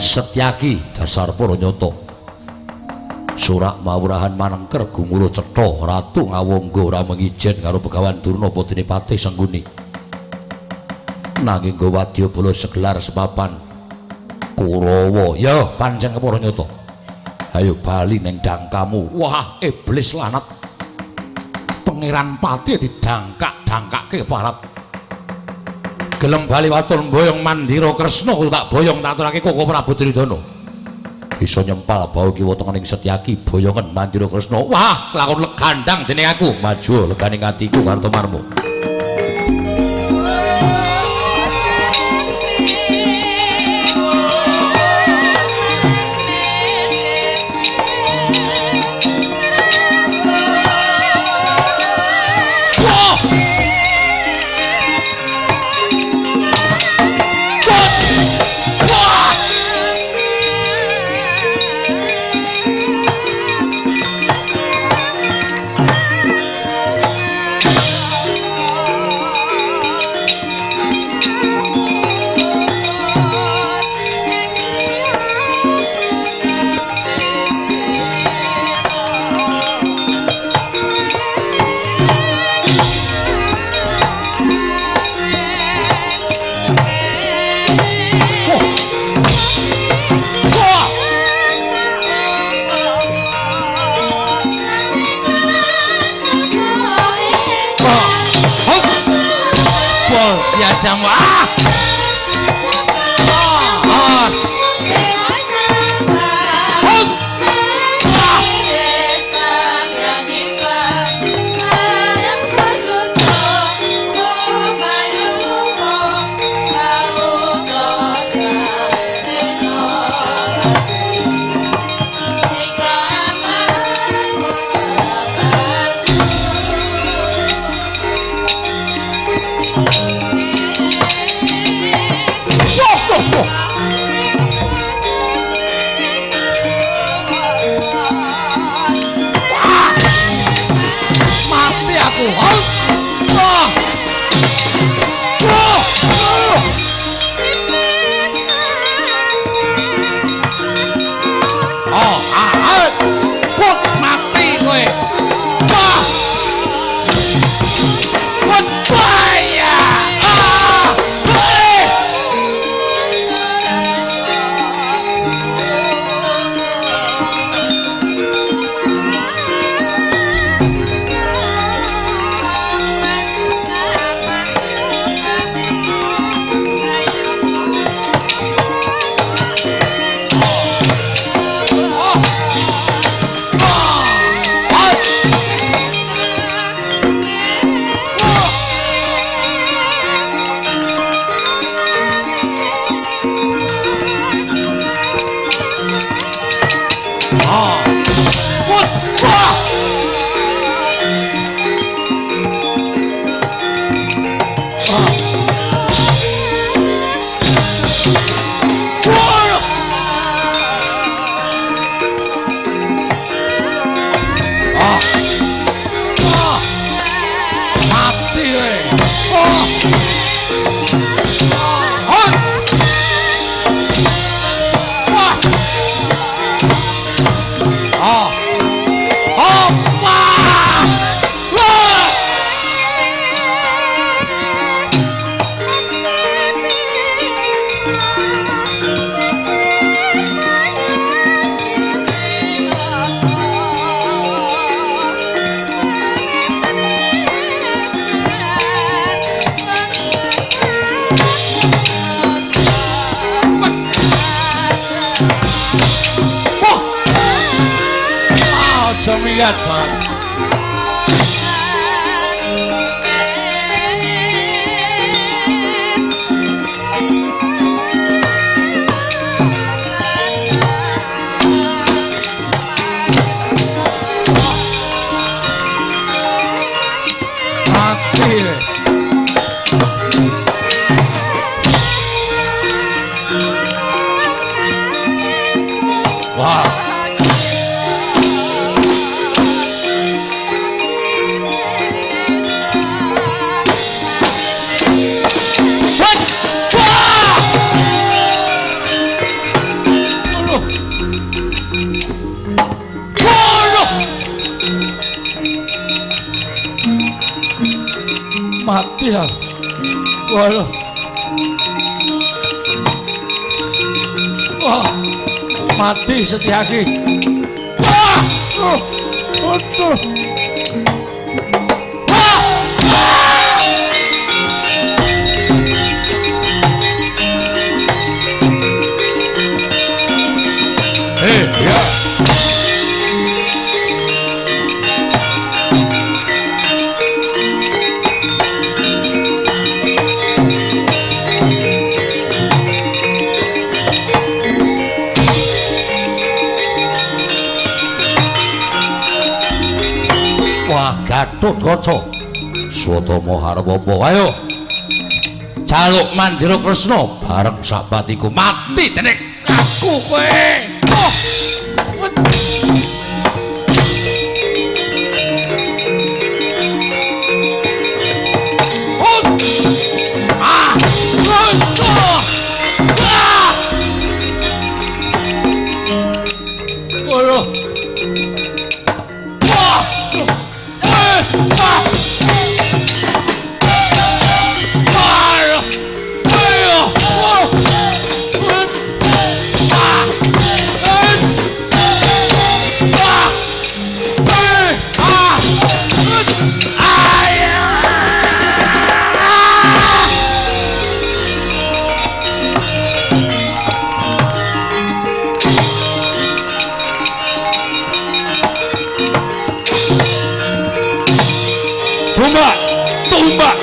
Setyaki dasar para nyata surak mawurahan manengker gumuruh cetha ratu ngawangga ora mengijen karo Begawan Durna apa dene patih Sengguni nanging nggo wadyabala segelar sepapan Kurawa ya pancen kepara nyata ayo bali ning dangkamu wah iblis lanat Pangeran Patih didangkak-dangkake parap gelem bali waton boyong Mandira Kresna kudu tak boyong tak aturake Koko Prabu Duryudana bisa nyempal bau kiwa tengening Setyaki boyongen Mandira Kresna wah lakon legandang dening aku maju leganing atiku Kartomarmo. Aja miyat, Pak. Mati. Wah. Mati ya. Waduh. Wah. Mati Setyaki. Wah. Waduh. Hei, ya. Gatotkaca Swatama arep apa? Ayo jaluk Mandira Kresna bareng sabatiku mati dening aku kowe. Oh. Ah. Ah. Oh. Tumbak, tumbak.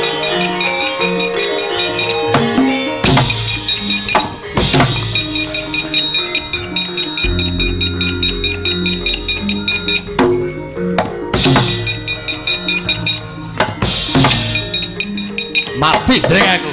Mati dreng aku.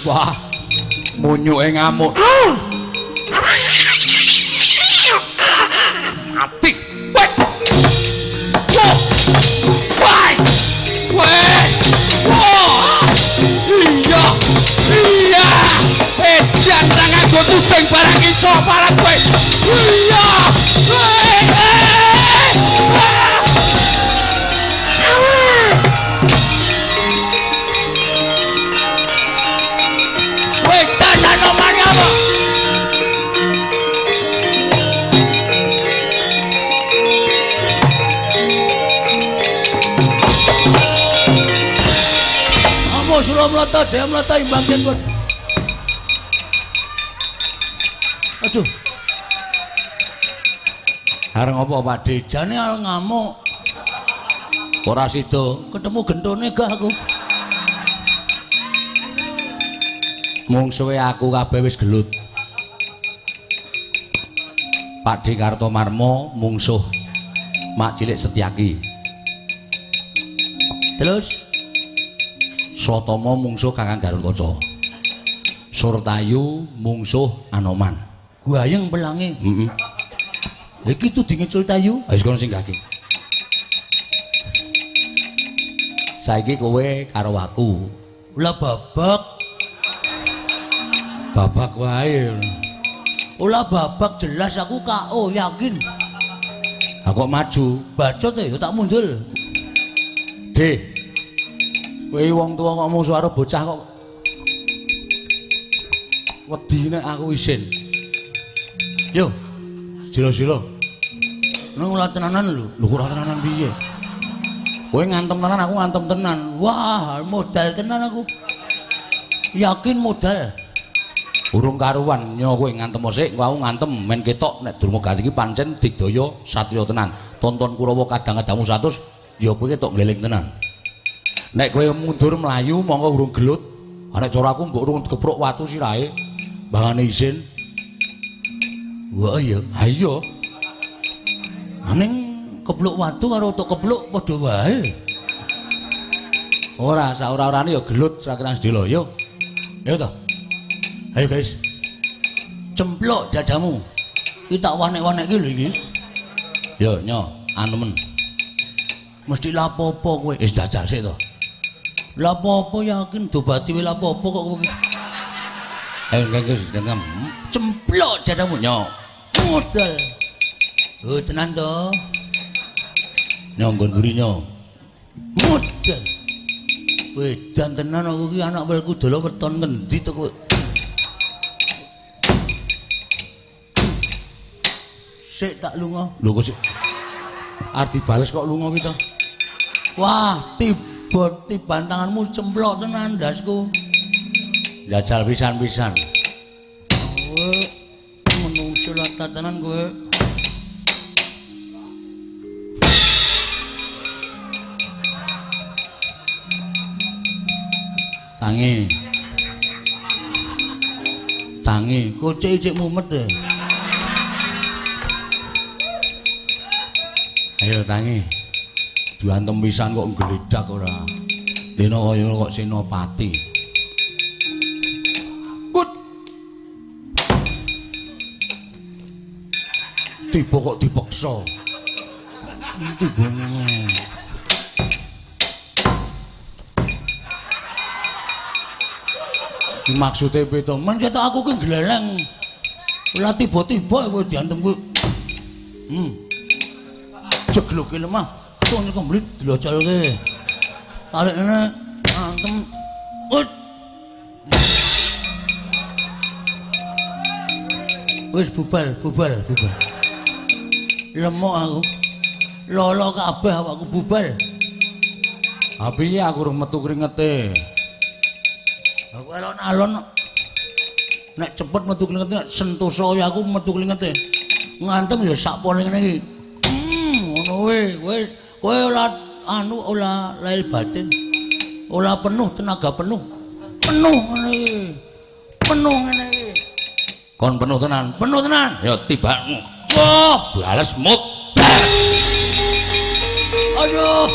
Wah, munyuke ngamuk. Mati. Weh. Wah. Wah. Weh. Wah. Iya. Iya. Edan ra nganggo tuding barang iso parah kowe. Iya. Weh. Mlata jaya mlata imbang yen. Aduh. Arep ngopo Pakde? Jane arep ngamuk. Ora sida, ketemu gentone gak aku. Mungsuhe aku kabeh wis gelut. Pakde Kartomarmo mungsuh Mak Cilik Setyaki. Terus Swatama mungsuh Kakang Garukaca. Surtayu mungsuh Anoman. Guayeng pelange. Heeh. Lha iki tudinge cul tayu. Wis kono sing gage. Saiki kowe karo aku. Ula babak. Babak wae. Ula babak jelas aku KO yakin. Aku kok maju. Bacot ya tak mundur. Deh. Kowe wong tuwa kok musuh karo bocah kok wedi nek aku isin. Yo. Sila-sila. Nang ora tenanan lho. Lho kok ora tenanan piye? Kowe ngantem tenan aku ngantem tenan. Wah, modal tenan aku. Yakin modal. Urung karuan nyo kowe ngantem sik, aku ngantem men ketok nek Durmagati iki pancen digdaya satriya tenan. Tonton Kurawa kadang-kadangmu 100 ya kowe ketok ngleling tenan. Nek kowe mundur mlayu mongko urung gelut. Nek cara aku mbok urung dikepruk watu sirahe. Bangane isin. Wah iya, ha iya. Aning kepluk watu karo tok kepluk padha wae. Ora, saora-orane ya gelut sakiran sedela. Yo. Ayo to. Ayo guys. Cemplok dadamu. Iki tak wanek-wanekke lho iki. Yo nyo, anemen. Mesti lapopo kowe. Wis jajal sik to. Lapopo yakin dobati wae lapopo kok kowe. Ayo guys, ngem. Cemplok dadamu nyo. Modal. Oh tenan to. Nyo nggon mburi nyo. Modal. Wedan tenan aku iki anak welku dolo weton ngendi to kowe. Sik tak lunga. Lho kok sik arep dibales kok lunga ki to. Wah, tiba tiban tanganmu cemplok tenan ndasku. Jajal pisan-pisan. Kowe menungso lata tenan kowe. Tangi. Tangi, kocek icik mumet e. Ayo tangi. Diantem pisan kok ngledak ora. Dene kaya kok Senopati. Kut. Tiba kok dipeksa. Tiba. Maksude piye to? Men ketok aku ki gleleng. Ora tiba-tiba kowe diantem kuwi. Jegloke lemah, tun kembli dilocolke. Talikne antem. Ut. Wis bubal, bubal, bubal. Lemok aku. Lolo kabeh awakku bubal. Ha piye aku urung metu kringete. Aku alon-alon nek cepet metu kringete sentosa ya aku metu kringete. Ngantem ya sak pole ngene iki. Ngono kowe, kowe kowe ora anu ora lahir batin. Ora penuh tenaga penuh. Penuh ngene iki. Penuh ngene iki. Kon penuh tenan. Penuh tenan. Ya tibakmu. Wah, bales mut. Aduh.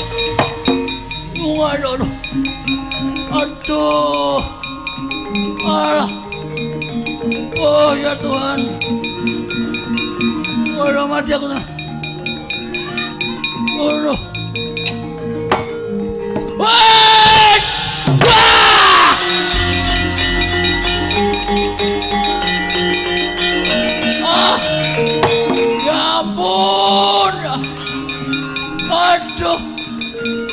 Aduh. Aduh. Alah. Oh ya Tuhan. Waduh mati aku. Waduh. Wah! Wah! Ah! Ya ampun. Aduh.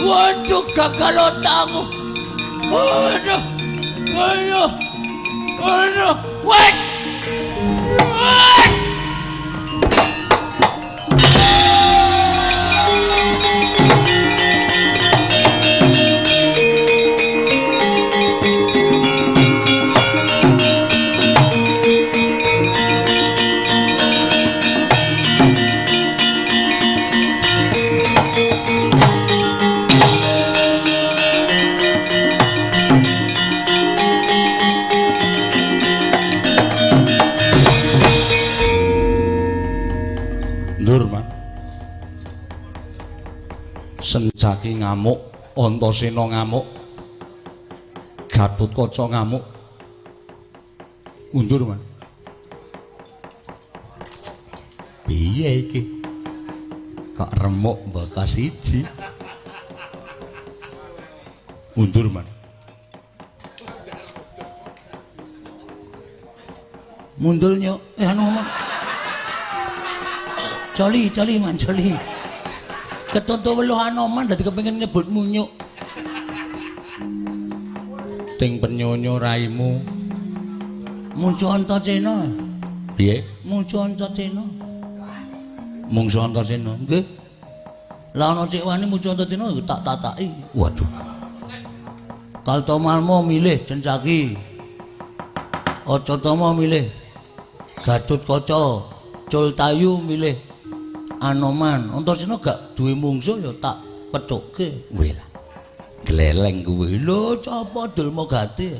Waduh gagal otakku. Aduh. Aduh. Aduh. Wait. Wait. Senjaki ngamuk, Antasena ngamuk, Gatotkaca ngamuk. Mundur, Man. Piye iki? Kok remuk mbaka siji? Mundur, Man. Mundur nyok. Anu Man. Joli, joli Man, joli. Ketonto weluh Anoman dadi kepengin nyebut munyuk. Ting penyonyo raimu. Mungsu Antasena. Piye? Mungsu Antasena. Mungsu Antasena. Nggih. Lah ana cek wani mungsu Antasena tak tataki. Waduh. Kaltomarma milih Cencaki. Acatama milih Gatotkaca. Cultayu milih Anoman. Antasena gak duwe mungsuh ya tak pethukke. Weh lah. Gleleng kuwi. Lho, capa Dulmagati?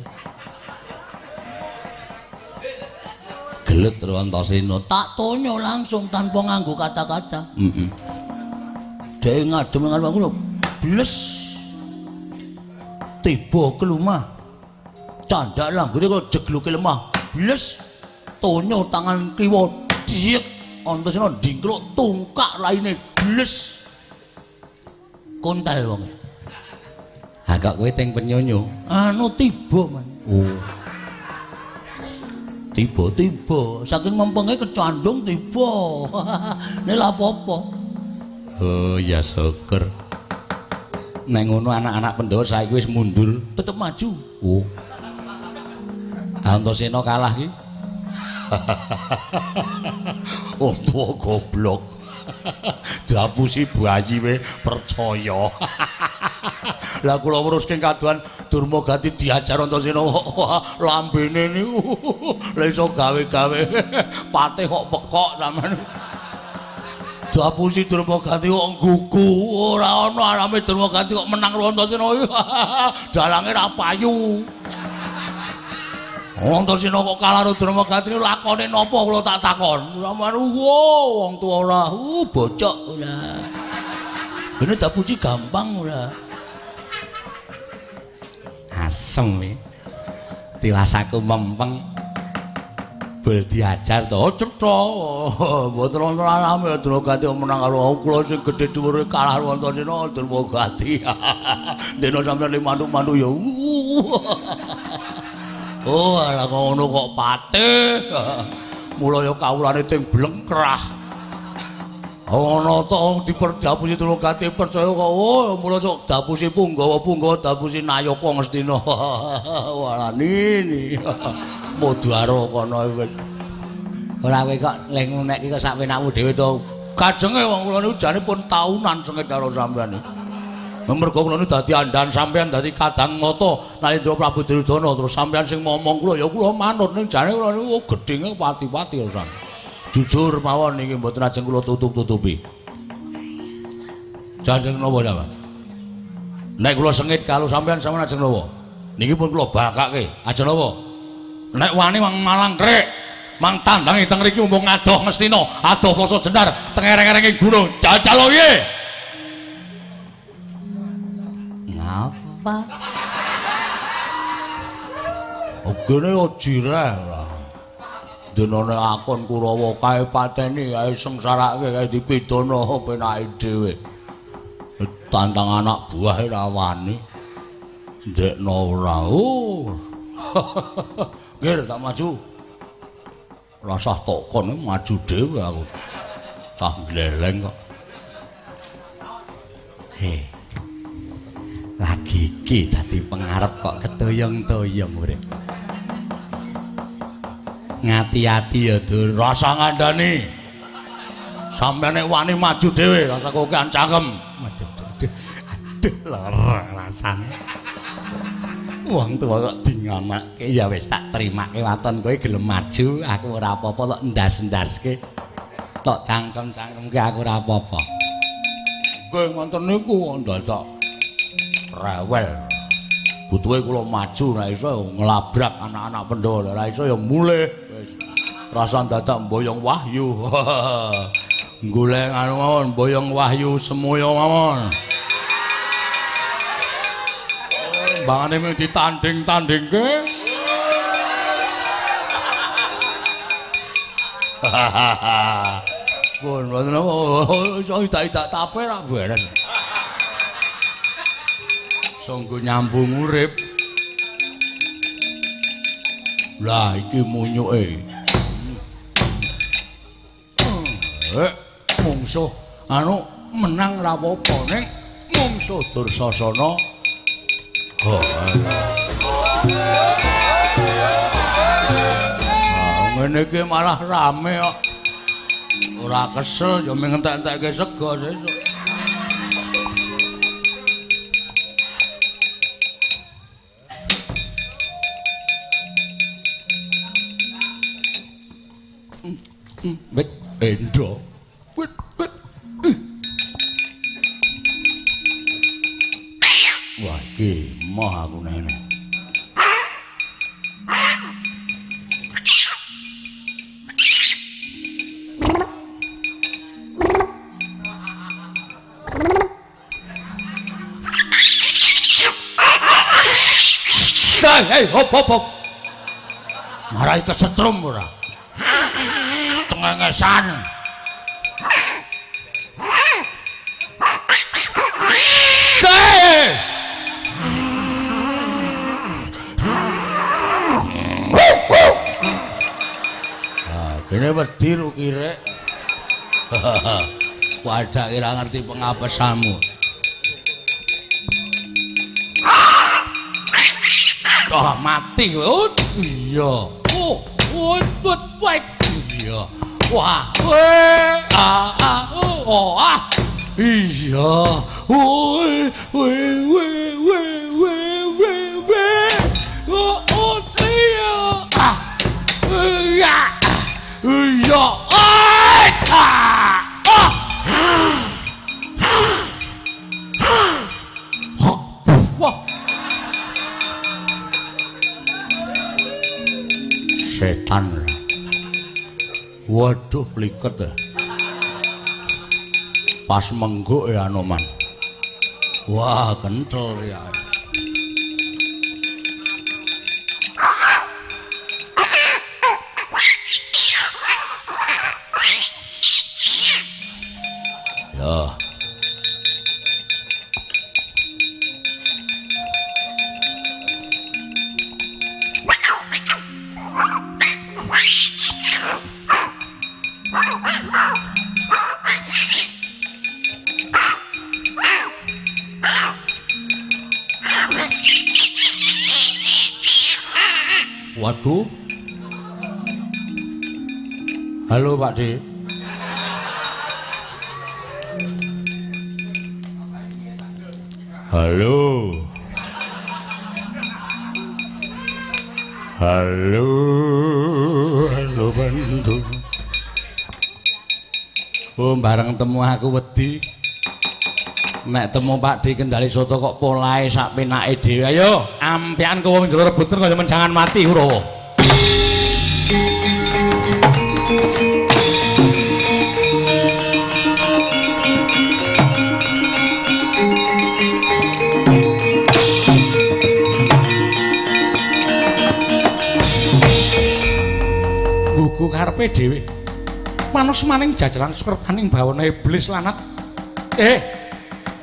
Gelut karo Antasena. Tak tonyo langsung tanpa nganggo kata-kata. Heeh. Dhek ngadem nang aku lho, bles. Tiba kelumah. Candak langgute kok jegluke lemah. Bles. Tonyo tangan kiwa diek. Antasena ndingkluk tungkak raine bles. Kontal wong. Ha kok kowe teng penyonyo? Anu tiba, Man. Oh. Tiba tiba, saking mempenge kecandung tiba. Nek lha apa-apa. Oh ya syukur. Nek ngono anak-anak Pandhawa saiki wis mundur, tetep maju. Oh. Antasena kalah ki. Wong tuwa goblok. Diapusi bayi we percaya. Lah kula weruske kaduan Durmagati diajar Antasena lambene niku lha iso gawe-gawe patih kok pekok sampean. Diapusi Durmagati kok nggugu, ora ana alame Durmagati kok menang karo Antasena. Dalange ra payu. Antasena kok kalah karo Durmagati lakone napa kula tak takon. Sampean wong tuwa ora, bocok ora. Bene diapusi gampang ora. Asem iki. Tiwas aku mempeng. Bel diajar to cetha. Mboten wonten alame Durmagati menang karo kula sing gedhe dhuwure kalah karo Antasena Durmagati. Dene sampeyan mantu-mantu ya. Oh, ala ngono kok patih. Mula ya kawulane ting blengkrah. Ana to diperdapusi Durmagati percaya kok. Oh, mula sok dapusi punggawa-punggawa dapusi nayaka Ngastina. Walani. Mudara kono wis. Ora kowe kok leh ngunekke kok sak penakmu dhewe to. Kajenge wong kula niku jane pun taunan sengit karo sampeyan iki. Mergo kula niku dadi andhan sampeyan dadi kadang nata Narendra Prabu Duryudana terus sampeyan sing momong kula ya kula manut ning jane kula niku gedhinge pati-pati ya sampeyan. Jujur mawon niki mboten ajeng kula tutup-tutupi. Ajeng napa sampeyan? Nek kula sengit karo sampeyan sampeyan ajeng napa? Niki pun kula bakake. Ajeng napa? Nek wani mang malang krek, mang tandangi teng mriki mumpung adoh Ngastina, adoh Ploso Jenar teng ereng-erenge gunung. Jajal piye? Ngapa? Ogene yo jireh ora. Denane akon Kurawa kae pateni kae sengsarake kae dipidana penake dhewe. Tantang anak buah ora wani. Ndekno ora. Oh. Nggih tak maju. Rasah tokon maju dhewe aku. Cah gleleng kok. He. Lagi iki dadi pengarep kok ketoyong-toyong urip. Ngati-ati ya Dur, rasa ngandani. Sampeyan nek wani maju dhewe, rasa kokean cangkem. Waduh, aduh, aduh lara rasane. Wong tuwa kok dingonake ya wis tak terimake waton kowe gelem maju, aku ora apa-apa tok ndas-ndaske. Tok cangkem-cangkemke aku ora apa-apa. Nggih ngoten niku ndadak rewel. Butuhe kula maju ora iso nglabrak anak-anak Pandhawa, ora iso ya mulih wis. Rasa dadak mboyong wahyu. Golek anu mawon mboyong wahyu semoyo mawon. Mbangane mung ditanding-tandingke. Pun mboten apa iso idak-idak tape ra beres. Sanggo nyambung urip. Lah iki munyuke. Mungsuh anu menang ra apa-apa ning mungsuh Dursasana. Ah, ngene iki malah rame kok. Ora kesel ya mung entek-entekke sego sesuk. Wit endo. Wit wit. Wah iki moh aku nene. Hei, hop hop hop. Marai kesetrum ora. Cengengesan. Hei. Ah, kene wedi lukire. Wadah ora ngerti pengapesanmu. Oh, mati kowe. Iya. Oh, wut wut. Iya. Wah, we a a o ah. Iya. We we we we we we we. Oh, oh iya. Ah. Iya. Iya. Ah. Ah. Wah. Setan. Waduh, pliket ya. Pas mengguk ya Anoman. Wah, kental ya. Ya. Waduh. Halo Pak D. Halo. Halo. Halo Bandung. Oh, bareng temu aku wedi. Nek temu Pak D Kendali Soto kok polahe sak penake dhewe. Ayo, ampian ke wong jero rebutan kaya menjangan mati Kurawa. Gugu karepe dhewe. Manus maning jajaran sukertaning bawana iblis lanat.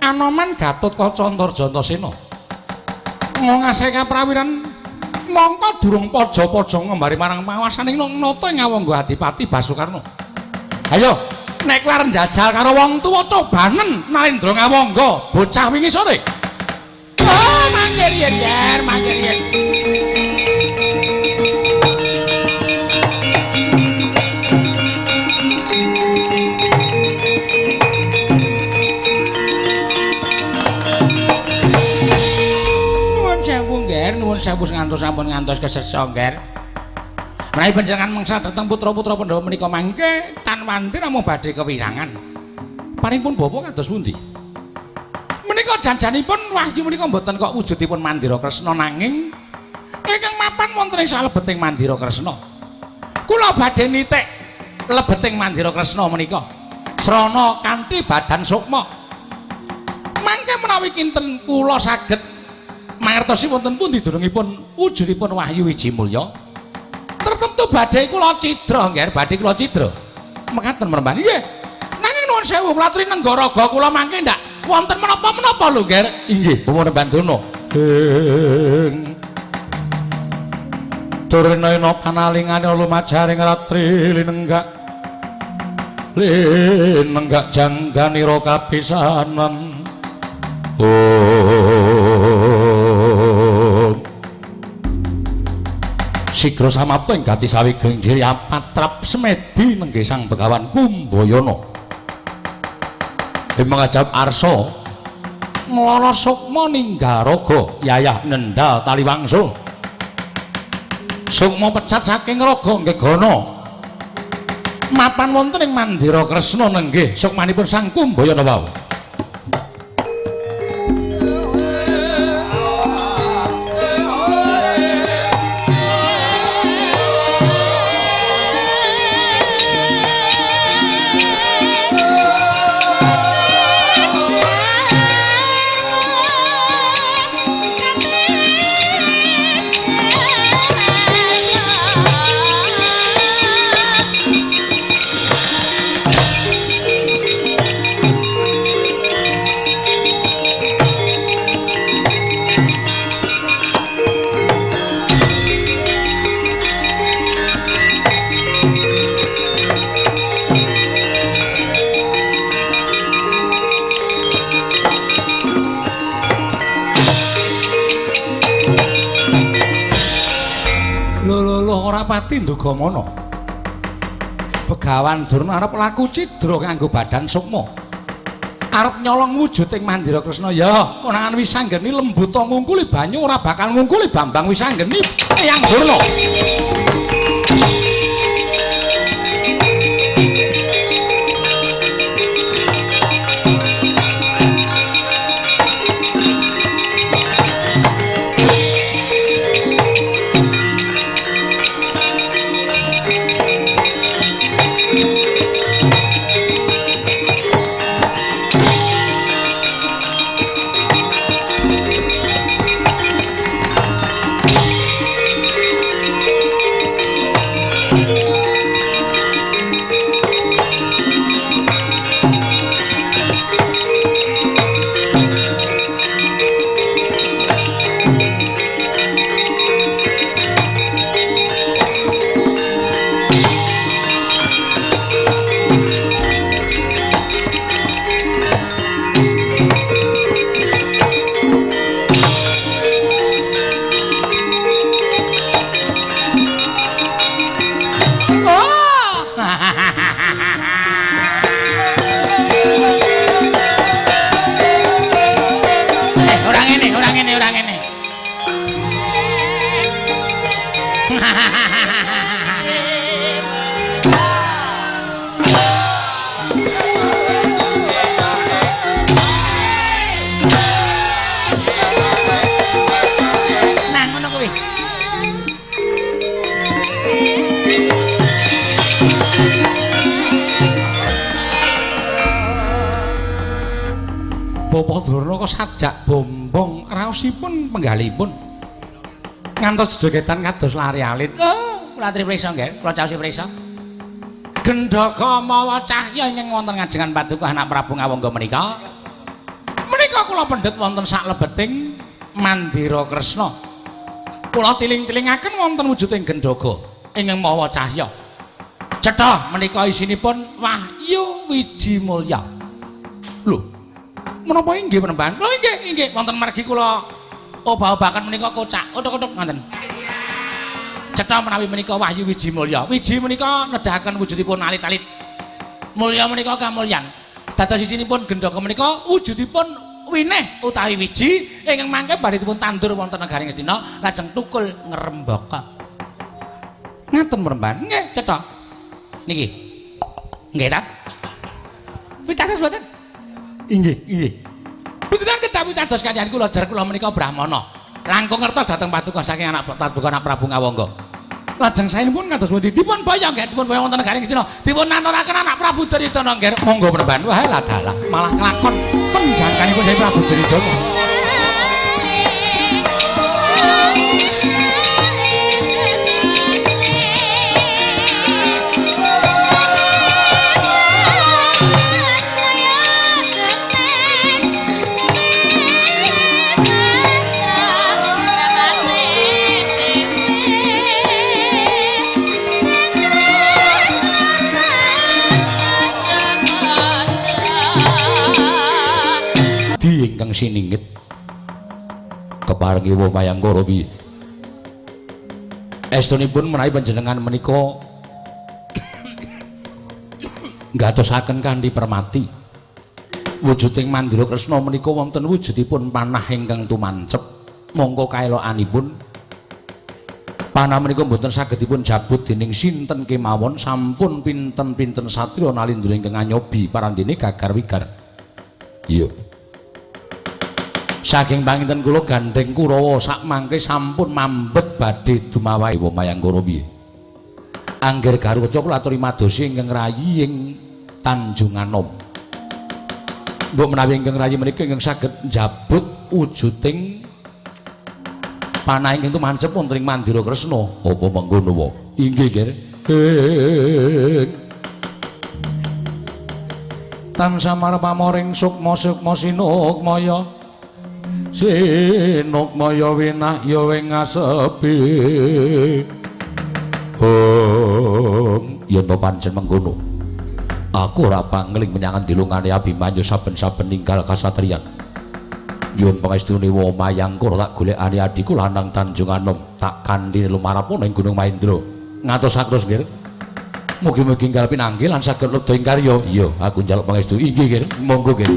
Anoman Gatotkaca Antarjantasena ngongase kaprawiran mongko durung paja-paja ngembari marang panguwasaning nata ing Awangga Adipati Basukarna. Ayo, nek kowe arep njajal karo wong tuwa cobanen Narendra Ngawangga bocah wingi sore. Oh, mangke riyen, Yer, mangke riyen. Nuwun sewu ngantos sampun ngantos kesesa, Ngger. Menawi panjenengan mangsa dhateng putra-putra Pandhawa menika mangke tan wanti namung badhe kewirangan. Paringipun bapa kados pundi? Menika janjanipun wahyu menika mboten kok wujudipun Mandira Kresna nanging ingkang mapan wonten ing salebeting Mandira Kresna. Kula badhe nitik lebeting Mandira Kresna menika srana kanthi badan sukma. Mangke menawi kinten kula saged mangertosi wonten pundi dunungipun wujudipun Wahyu Wijimulya. Tertentu badhe kula cidra, Ngger, badhe kula cidra. Mekaten mrembani nggih. Nyuwun sewu kula aturi nenggaraga kula mangke ndak wonten menapa-menapa lho, Ger. Inggih, Bapak Bandana. Ing Durna panalingane lumajaring ratri linenggak linenggak jangganira kapisanan. Om Sigra samapta ing gati sawigeng diri apatrap semedi nenggih Sang Begawan Kumbayana. Ing mangajab arsa nglara sukma ninggal raga yayah nendal taliwangsa. Sukma pecat saking raga Nggegana mapan wonten ing Mandira Kresna nenggih sukmanipun Sang Kumbayana wau. Pati Ndugamana. Begawan Durna arep laku cidra kanggo badan sukma. Arep nyolong wujud ing Mandira Kresna. Ya, konangan Wisanggeni lembuta ngungkuli banyu ora bakal ngungkuli Bambang Wisanggeni Eyang Durna. Bapak Durna kok sajak bombong raosipun penggalipun ngantos jogetan kados lari alit. Oh, kula aturi priksa nggih, kula caosi priksa. Gendaka mawa cahya ingkang wonten ngajengan paduka anak Prabu Ngawangga menika. Menika kula pendhet wonten saklebeting Mandira Kresna. Kula tiling-tilingaken wonten wujuding gendhaga ingkang mawa cahya. Cetha menika isinipun Wahyu Wiji Mulya. Lho, menapa inggih penemban? Lho inggih, inggih wonten margi kula obah-obahaken menika kocak, utuk-utuk ngoten. Cetha menawi menika Wahyu Wiji Mulya. Wiji menika nedahaken wujudipun alit-alit. Mulya menika kamulyan. Dados isinipun gendhaga menika wujudipun winih utawi wiji ingkang mangke badhe dipun tandur wonten negaring Ngastina lajeng tukul ngrembaka. Ngaten penemban? Nggih, cetha. Niki. Nggih ta? Pitados mboten? Inggih, inggih. Panjenengan kedah pitados kaliyan kula jar kula menika Brahmana. Langkung ngertos dhateng paduka saking anak paduka anak Prabu Ngawangga. Lajeng saenipun kados pundi? Dipun boyong nggih, dipun boyong wonten negaring Ngastina. Dipun anuraken anak Prabu Duryudana nggih. Monggo penemban. Wah, ladalah malah kelakon penjangkanipun dening Prabu Duryudana. ingkang siningit. Keparengi wa Mayangkara piye? Estunipun menawi panjenengan menika ngatosaken kanthi permati wujuding Mandira Kresna menika wonten wujudipun panah ingkang tumancep. Mongko kaelokanipun panah menika mboten saged dipun jabut dening sinten kemawon, sampun pinten-pinten satriya nalindra ingkang anyobi parandene gagar wigar. Iya. Saking panginten kula gandheng Kurawa sakmangke sampun mambet badhe dumawahi wa Mayangkara piye. Angger Garuda kula aturi madosi ingkang rayi ing Tanjunganom. Mbok menawi ingkang rayi menika ingkang saged njabut wujuding panah ingkang tumancep wonten ing Mandira Kresna. Apa mengkono wae? Inggih, Ger. Tansah marpamoring sukma sukma sinukmaya sinukmaya winahya ing asepi. Hong, yen to pancen mengkono. Aku ora pangling menyang dilungane Abimanyu saben-saben ninggal kasatriyan. Nyuwun pangestune wa Mayangkara tak golekane adhiku lanang Tanjunganom tak kanthi lumarap ana ing Gunung Mahendra. Ngatos atus nggih. Mugi-mugi enggal pinanggih lan saged lubda ing karya. Iya, aku njaluk pangestu. Inggih, nggih. Monggo, nggih.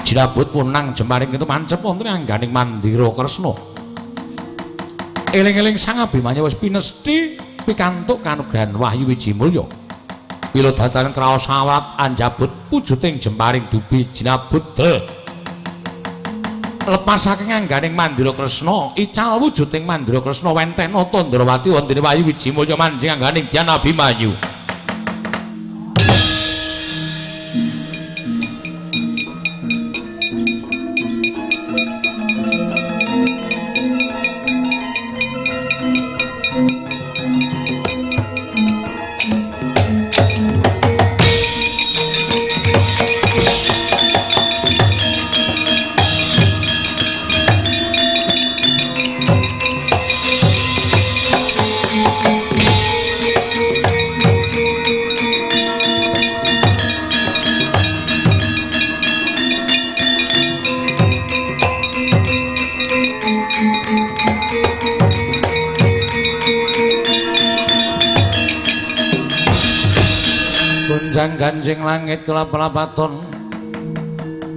Jinabut punang jemaring itu mancep wonten angganing Mandira Kresna. Eling-eling Sang Abimanyu wis pinesti pikantuk kanugrahan Wahyu Wijimulya. Pilodatan kraos awat anjabut wujuding jemaring dubi jinabut del. Lepas saking angganing Mandira Kresna, ical wujuding Mandira Kresna wenten nata Ndrawati wonten Wahyu Wijimulya manjing angganing Dyan Abimanyu. Ganjing langit kelap-lapaton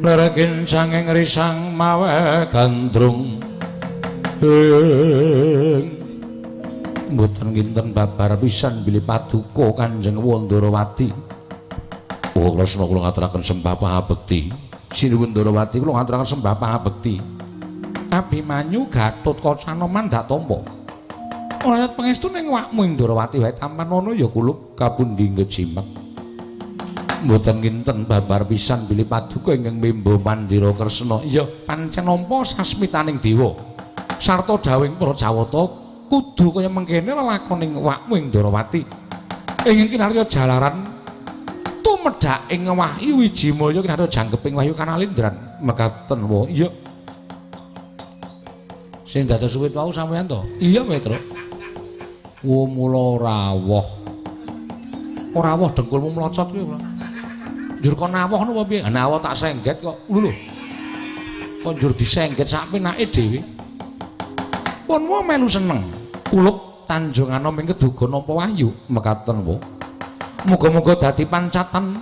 lerekin sanging risang mawe gandrung ing mboten kinten babar pisan bilih paduka Kanjeng Wandarawati. Oh Kresna kula ngaturaken sembah pangabekti. Sinuwun Ndarawati kula ngaturaken sembah pangabekti. Abimanyu Gatotkaca mandak tampa. Ora pangestu ning awakmu Ndarawati wae tampan ana ya kulup kapundi ngejimet. Mboten kinten babar pisan bilih paduka ingkang mimba Mandira Kresna. Iya, pancen nampa sasmitaning dewa sarta dawuhing para Jawata kudu kaya mengkene lelakoning awakmu ing Ndarawati. Ing kinarya jalaran tumedhak ing Wahyu Wijimulya kinarya jangkeping wahyu kanalindran mekaten wa. Iya. Sing dados suwit wau sampeyan to? Iya, Petruk. Wo mula rawuh. Ora rawuh dengkulmu mlocot kuwi. Njur kon nawoh napa piye? Nawoh tak sengget kok. Lho lho. Kok njur disengget sak penake dhewe. Pun wae melu seneng. Kulup Tanjunganom ing keduga nampa wahyu mekaten wa. Muga-muga dadi pancatan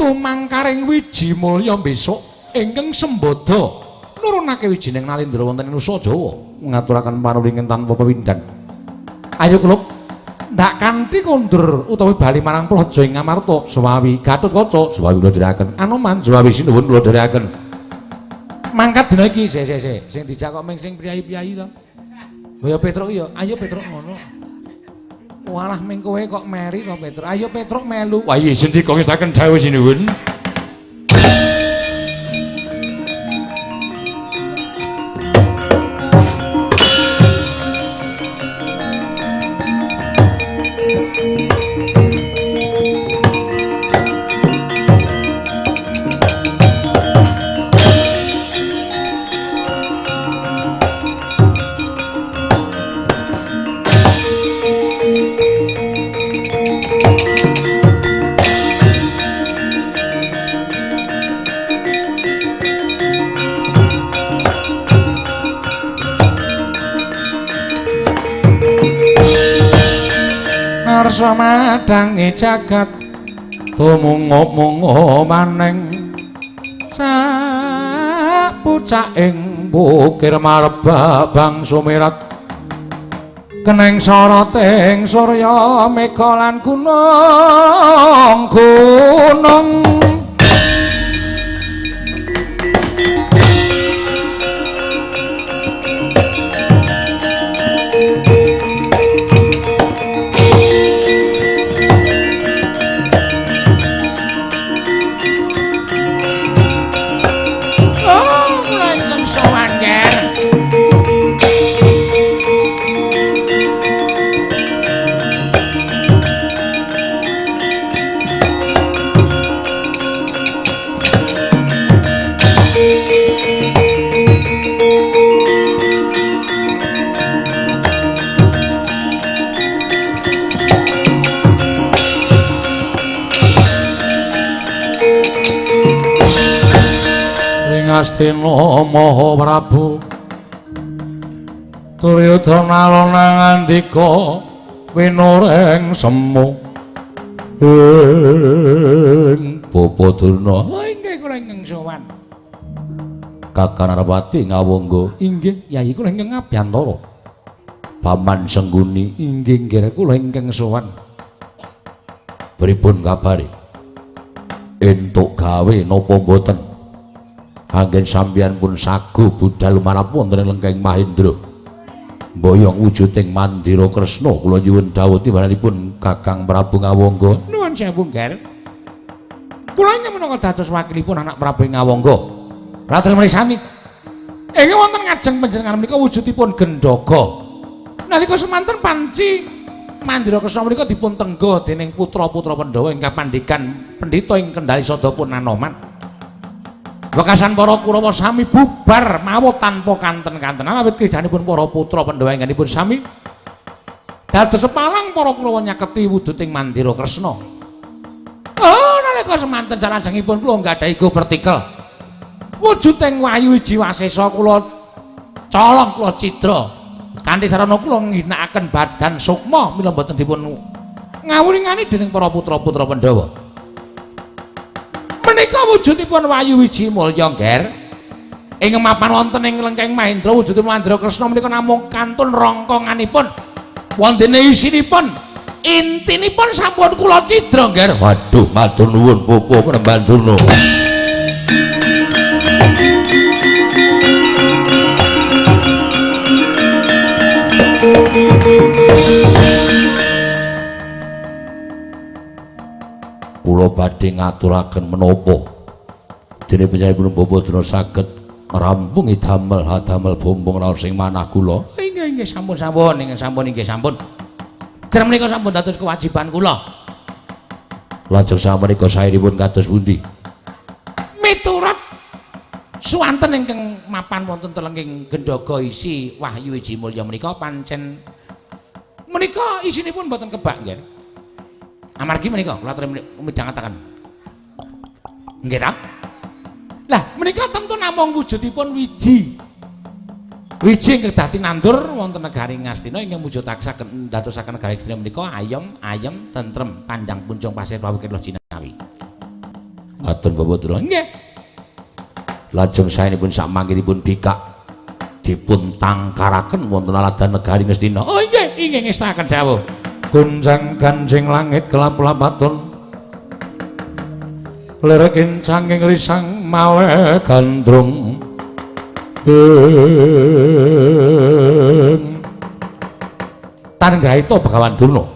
Tumangkaring wiji mulya besok ingkang sembada nurunake wijining Nalendra wonten ing Nusa Jawa ngaturaken panuwun tanpa pewindhan. Ayo kula ndak kanthi kondur utawi bali marang Praja ing Ngamarta suwawi Gatotkaca suwawi kula dherekaken Anoman suwawi sinuwun kula dherekaken. Mangkat dina iki sik sik sik sing dijak kok ming sing priyayi-priyayi to. Lho ya Petruk ya, ayo Petruk ngono. Walah ming kowe kok meri to Petruk. Ayo Petruk melu. Wah iya sendika ngestaken dawuh sinuwun. Madhange jagat tumunga-munga maneng sapucaking bukir marbak bang sumirat keneng soroting surya mega lan gunung gunung. Astina Maha Prabu Duryudana alona ngandika winuring semu ing Bapa Durna. Oh inggih kula ingkang sowan. Kakang Narapati ngawangga. Inggih Yayi kula ingkang ngabiyantara. Paman Sengguni inggih nggih kula ingkang sowan. Pripun kabare? Entuk gawe napa mboten? Anggen sampeyan pun sagu budal lumarap wonten ing lengkeng Mahendra. Mboyong wujuding Mandira Kresna kula nyuwun dawuh timbalanipun Kakang Prabu Ngawangga. Nuwun sewu, Ngger. Kula ingkang minangka dados wakilipun anak Prabu Ngawangga. Raden mrisani. Ingkang wonten ngajeng panjenengan menika wujudipun Gendhaga. Nalika semanten panci Mandira Kresna menika dipun tengga dening putra-putra Pandhawa ingkang pandhegan pendhita ing Kendhali Sadapun Anoman. Wekasan para Kurawa sami bubar mawut tanpa kanten-kantenan awit kridhanipun para putra Pandhawa ingkangipun sami dados palang para Kurawa nyaketi wujuding Mandira Kresna. Oh nalika semanten salajengipun kula nggadahi go pertikel. Wujuding Wahyu Wiji Wasesa kula colong kula cidra. Kanthi sarana kula ngginakaken badan sukma mila mboten dipun ngawuringani dening para putra-putra Pandhawa. Menika wujudipun Wahyu Wiji Mulya, Ngger. Ing mapan wonten ing lengkeng Mahendra wujudipun Mandira Kresna menika namung kantun rongkonganipun. Wontene isinipun, intinipun sampun kula cidra, Ngger. Waduh, matur nuwun Bapak Penemban Durna. Kula badhe ngaturaken menapa dene panjenenganipun Bapak Durna saged ngrampungi damel hadamel bombong raos ing manah kula. Inggih inggih sampun sampun inggih sampun inggih sampun. Dereng menika sampun dados kewajiban kula. Lajeng samenika saenipun kados pundi? Miturut suwanten ingkang mapan wonten telenging Gendhaga isi Wahyu Wiji Mulya menika pancen menika isinipun mboten kebak nggih. Amargi menika kula aturi midhangetaken. Nggih ta? Lah menika tentu namung wujudipun wiji. Wiji ingkang dadi nandur wonten negari Ngastina ingkang mujudaken ndadosaken negari Ngastina menika ayem, ayem, tentrem, pandang puncung pasir pawukir loh jinawi. Ngaten Bapak Durna. Nggih. Lajeng saenipun sakmangkinipun bikak dipun tangkaraken wonten aladan negari Ngastina. Oh nggih, inggih ngestakaken dawuh. Gonjang ganjing langit kelap-lapaton. Lir kincanging risang mawe gandrung. Tan graita Begawan Durna.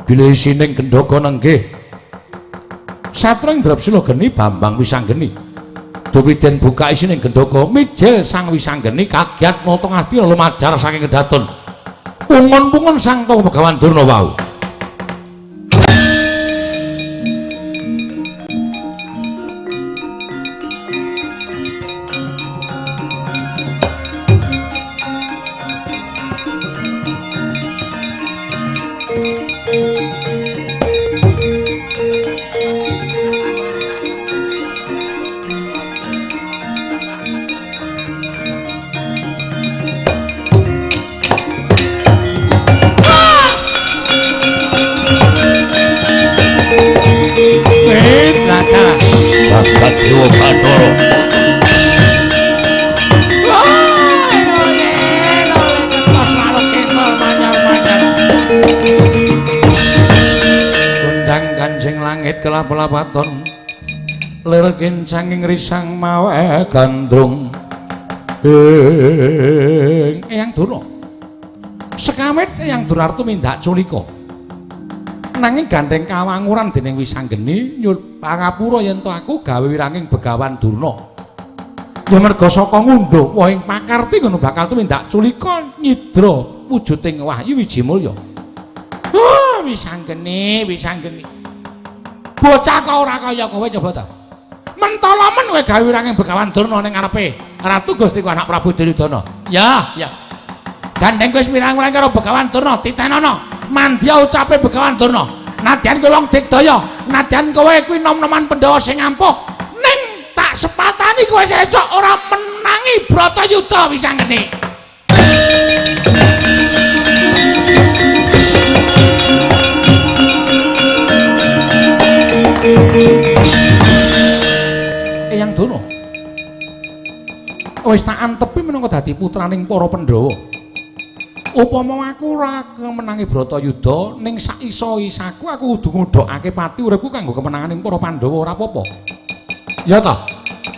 Bilih isining gendhaga nenggih. Satreng Drapsila geni Bambang Wisanggeni. Dupi den buka isining gendhaga mijil Sang Wisanggeni kagiat nata Ngastina lumajar saking kedaton. Pungon-pungon sang Begawan Durna wau. Jagat Dewa Bathara. Gonjang ganjing langit kelap-lapaton. Lir kincanging risang mawe gandrung. Eyang Durna. Sekamit Eyang Durna tumindak culika. Nanging gandeng kawanguran dening Wisanggeni nyuwun pangapura yen to aku gawe wiranging Begawan Durna. Ya merga saka ngundhuh wohing pakarti ngono bakal tumindak culika nyidra wujuding wahyu Wijimulya. Oh, Wisanggeni, Wisanggeni. Bocah kok ora kaya kowe coba ta. Mentala men kowe gawe wiranging Begawan Durna ning ngarepe Ratu Gusti ku anak Prabu Duryudana. Ya, ya. Gandeng kowe wis wirang-wirang karo Begawan Durna, titenono. Mandya ucape Begawan Durna. Nadyan kowe wong digdaya, nadyan kowe kuwi nom-noman Pandhawa sing ampuh, ning tak sepatani kowe sesuk ora menangi Bratayuda Wisanggeni. Eyang Durna wis tak antepi minangka dadi putraning para Pandhawa. Upama aku ora kemenangi Bratayuda ning sak isa-isaku aku kudu ngudhokake pati uripku kanggo kemenanganing para Pandhawa ora apa-apa. Ya ta?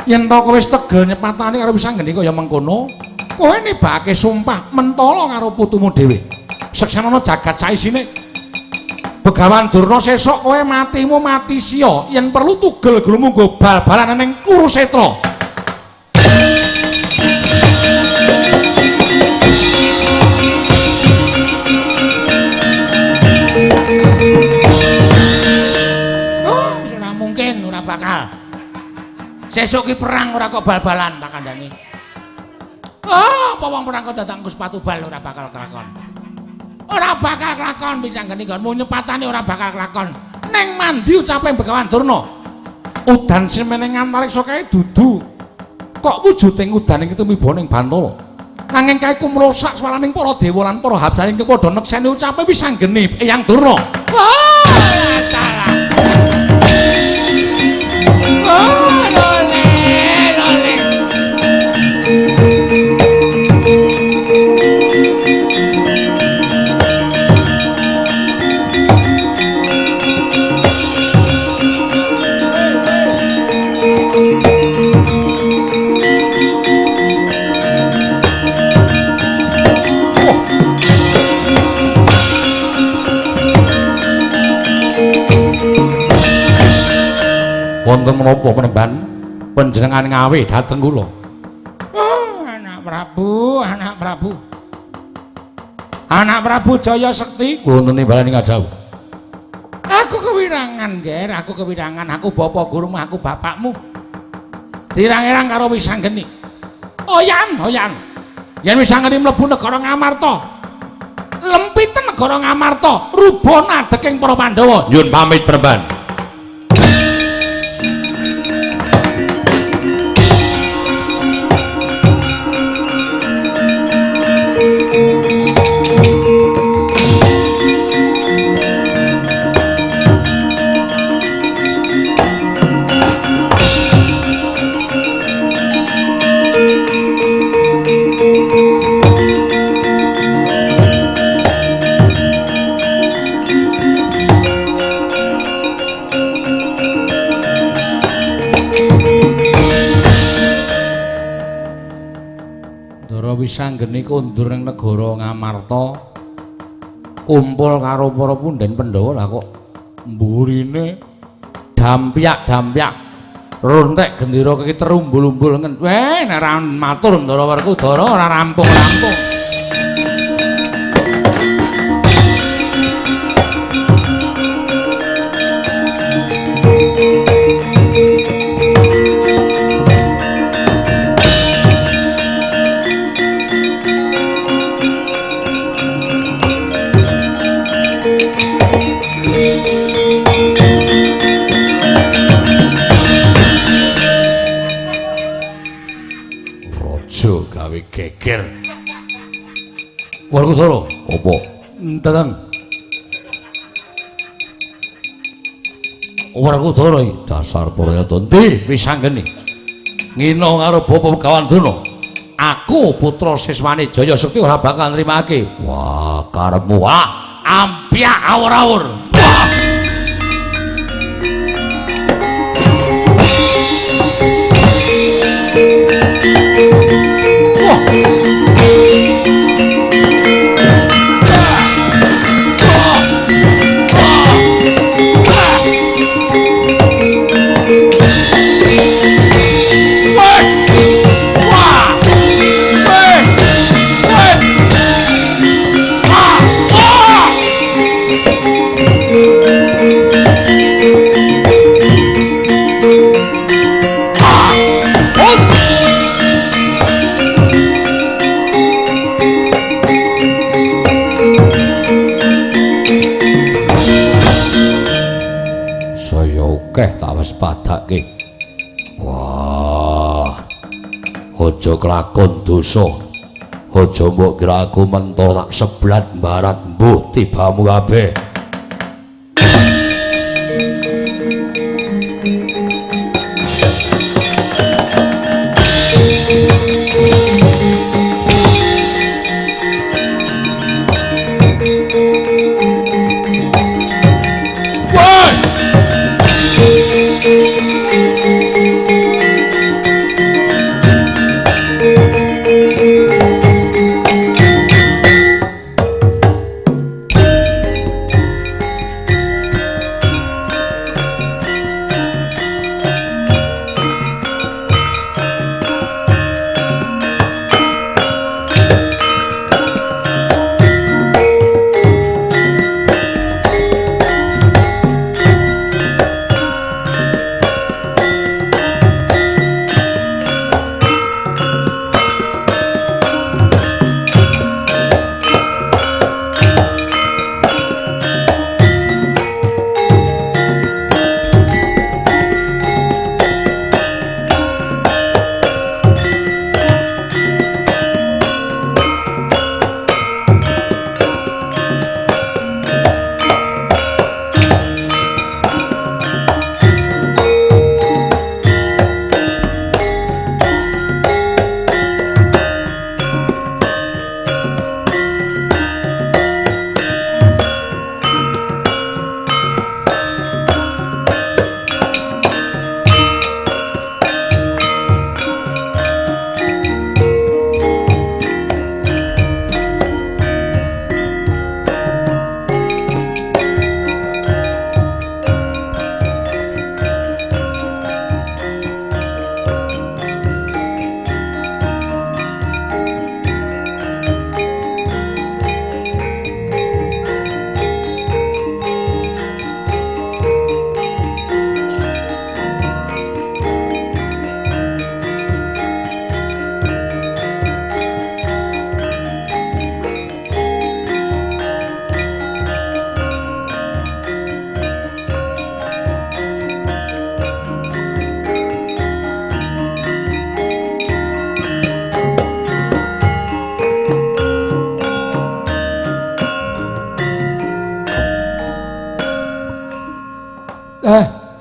Yen to kowe wis tegel nyepatani karo Wisanggeni kaya mengkono, kowe nibake sumpah mentala karo putumu dhewe. Seksanana jagat saisine. Begawan Durna sesuk kowe matimu mati sia, yen perlu tugel gulumu nggo bal-balan ning Kurusetra. Bakal sesuk ki perang ora kok bal-balan tak kandhani. Oh, apa wong perang kok dadak nggo sepatu bal ora bakal kelakon. Ora bakal kelakon Wisanggeni nggonmu nyepatane ora bakal kelakon. Ning mandi ucape Begawan Durna. Udan semene antariksa kae dudu. Kok wujuding udan iki tumiba ning Bantala. Nanging kae kumrosak swaraning para dewa lan para hapsane iki padha nekseni ucape Wisanggeni Eyang Durna. Wah, salah. Oh, lole, lole. Wonten menapa penemban panjenengan ngawe dhateng kula? Oh, anak Prabu, anak Prabu. Anak Prabu Jaya Sekti, kula nimbalani ngadhawuh. Aku kewirangan, Ger, aku kewirangan, aku bapa gurumu, aku bapakmu. Dirang-irang karo Wisanggeni. Oyan, oyan. Yen Wisanggeni mlebu negara Ngamarta, lempiten negara Ngamarta, rubana adeking para Pandhawa. Nyun pamit penemban. Wisanggeni kondur ning negara Ngamarta kumpul karo para punden Pandhawa lah kok mburine dampyak-dampyak rontek gendera iki terumbul-umbul. Weh nek ora matur Ndara Werkudara ora rampung-rampung. Geger. Werkudara, apa? Teteng. Werkudara iki dasar prayata ndi Wisanggeni. Ngina karo Bapa Begawan Durna. Aku putra siswane Jaya Sekti ora bakal nrimake. Wah, karepmu ah, ampyak awur-awur. Wah. Wah. Padake. Wah. Aja kelakon dosa. Aja mbok kira aku mentho tak seblat mbarat mbuh tibamu kabeh.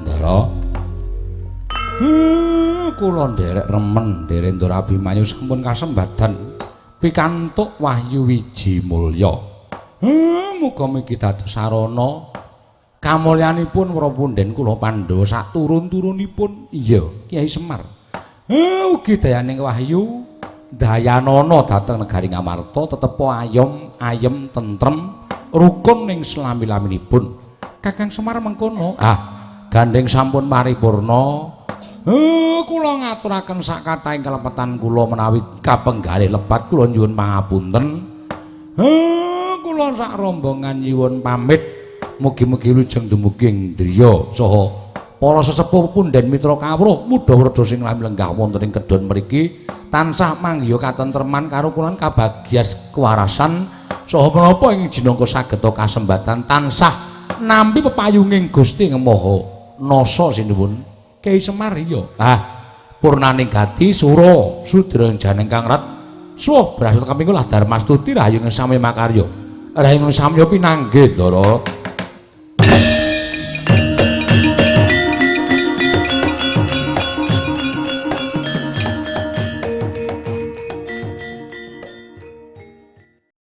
Ndara. Kula nderek remen nderek Ndara Abimanyu sampun kasembadan pikantuk wahyu wiji mulya. Muga mugi dados sarana kamulyanipun para punden kula Pandhawa sak turun-turunipun. Iya, Kyai Semar. Ugi dayaning wahyu Dayanana dhateng negari Ngamarta tetepa ayom ayem tentrem rukun ing selami-laminipun. Kakang Semar mengkono. Ah, gandeng sampun paripurna. Kula ngaturaken sak kathahing kalepetan kula menawi kapenggalih lepat kula nyuwun pangapunten. Kula sak rombongan nyuwun pamit. Mugi-mugi wilujeng dumugi ing driya saha para sesepuh punden mitra kawruh mudha wreda sing lami lenggah wonten ing kedon mriki tansah manggiha katentreman karukunan kabagyas kewarasan saha menapa ing jinangka sageta kasembatan tansah nampi pepayunging Gusti Maha Nasa sinuwun Kyai Semar. Iya. Ah, purnaning gati sura sudra janing kang rat suwah brasut kapinggo lah darmastuti rahayu sami makarya rahayu samya pinanggih Ndara.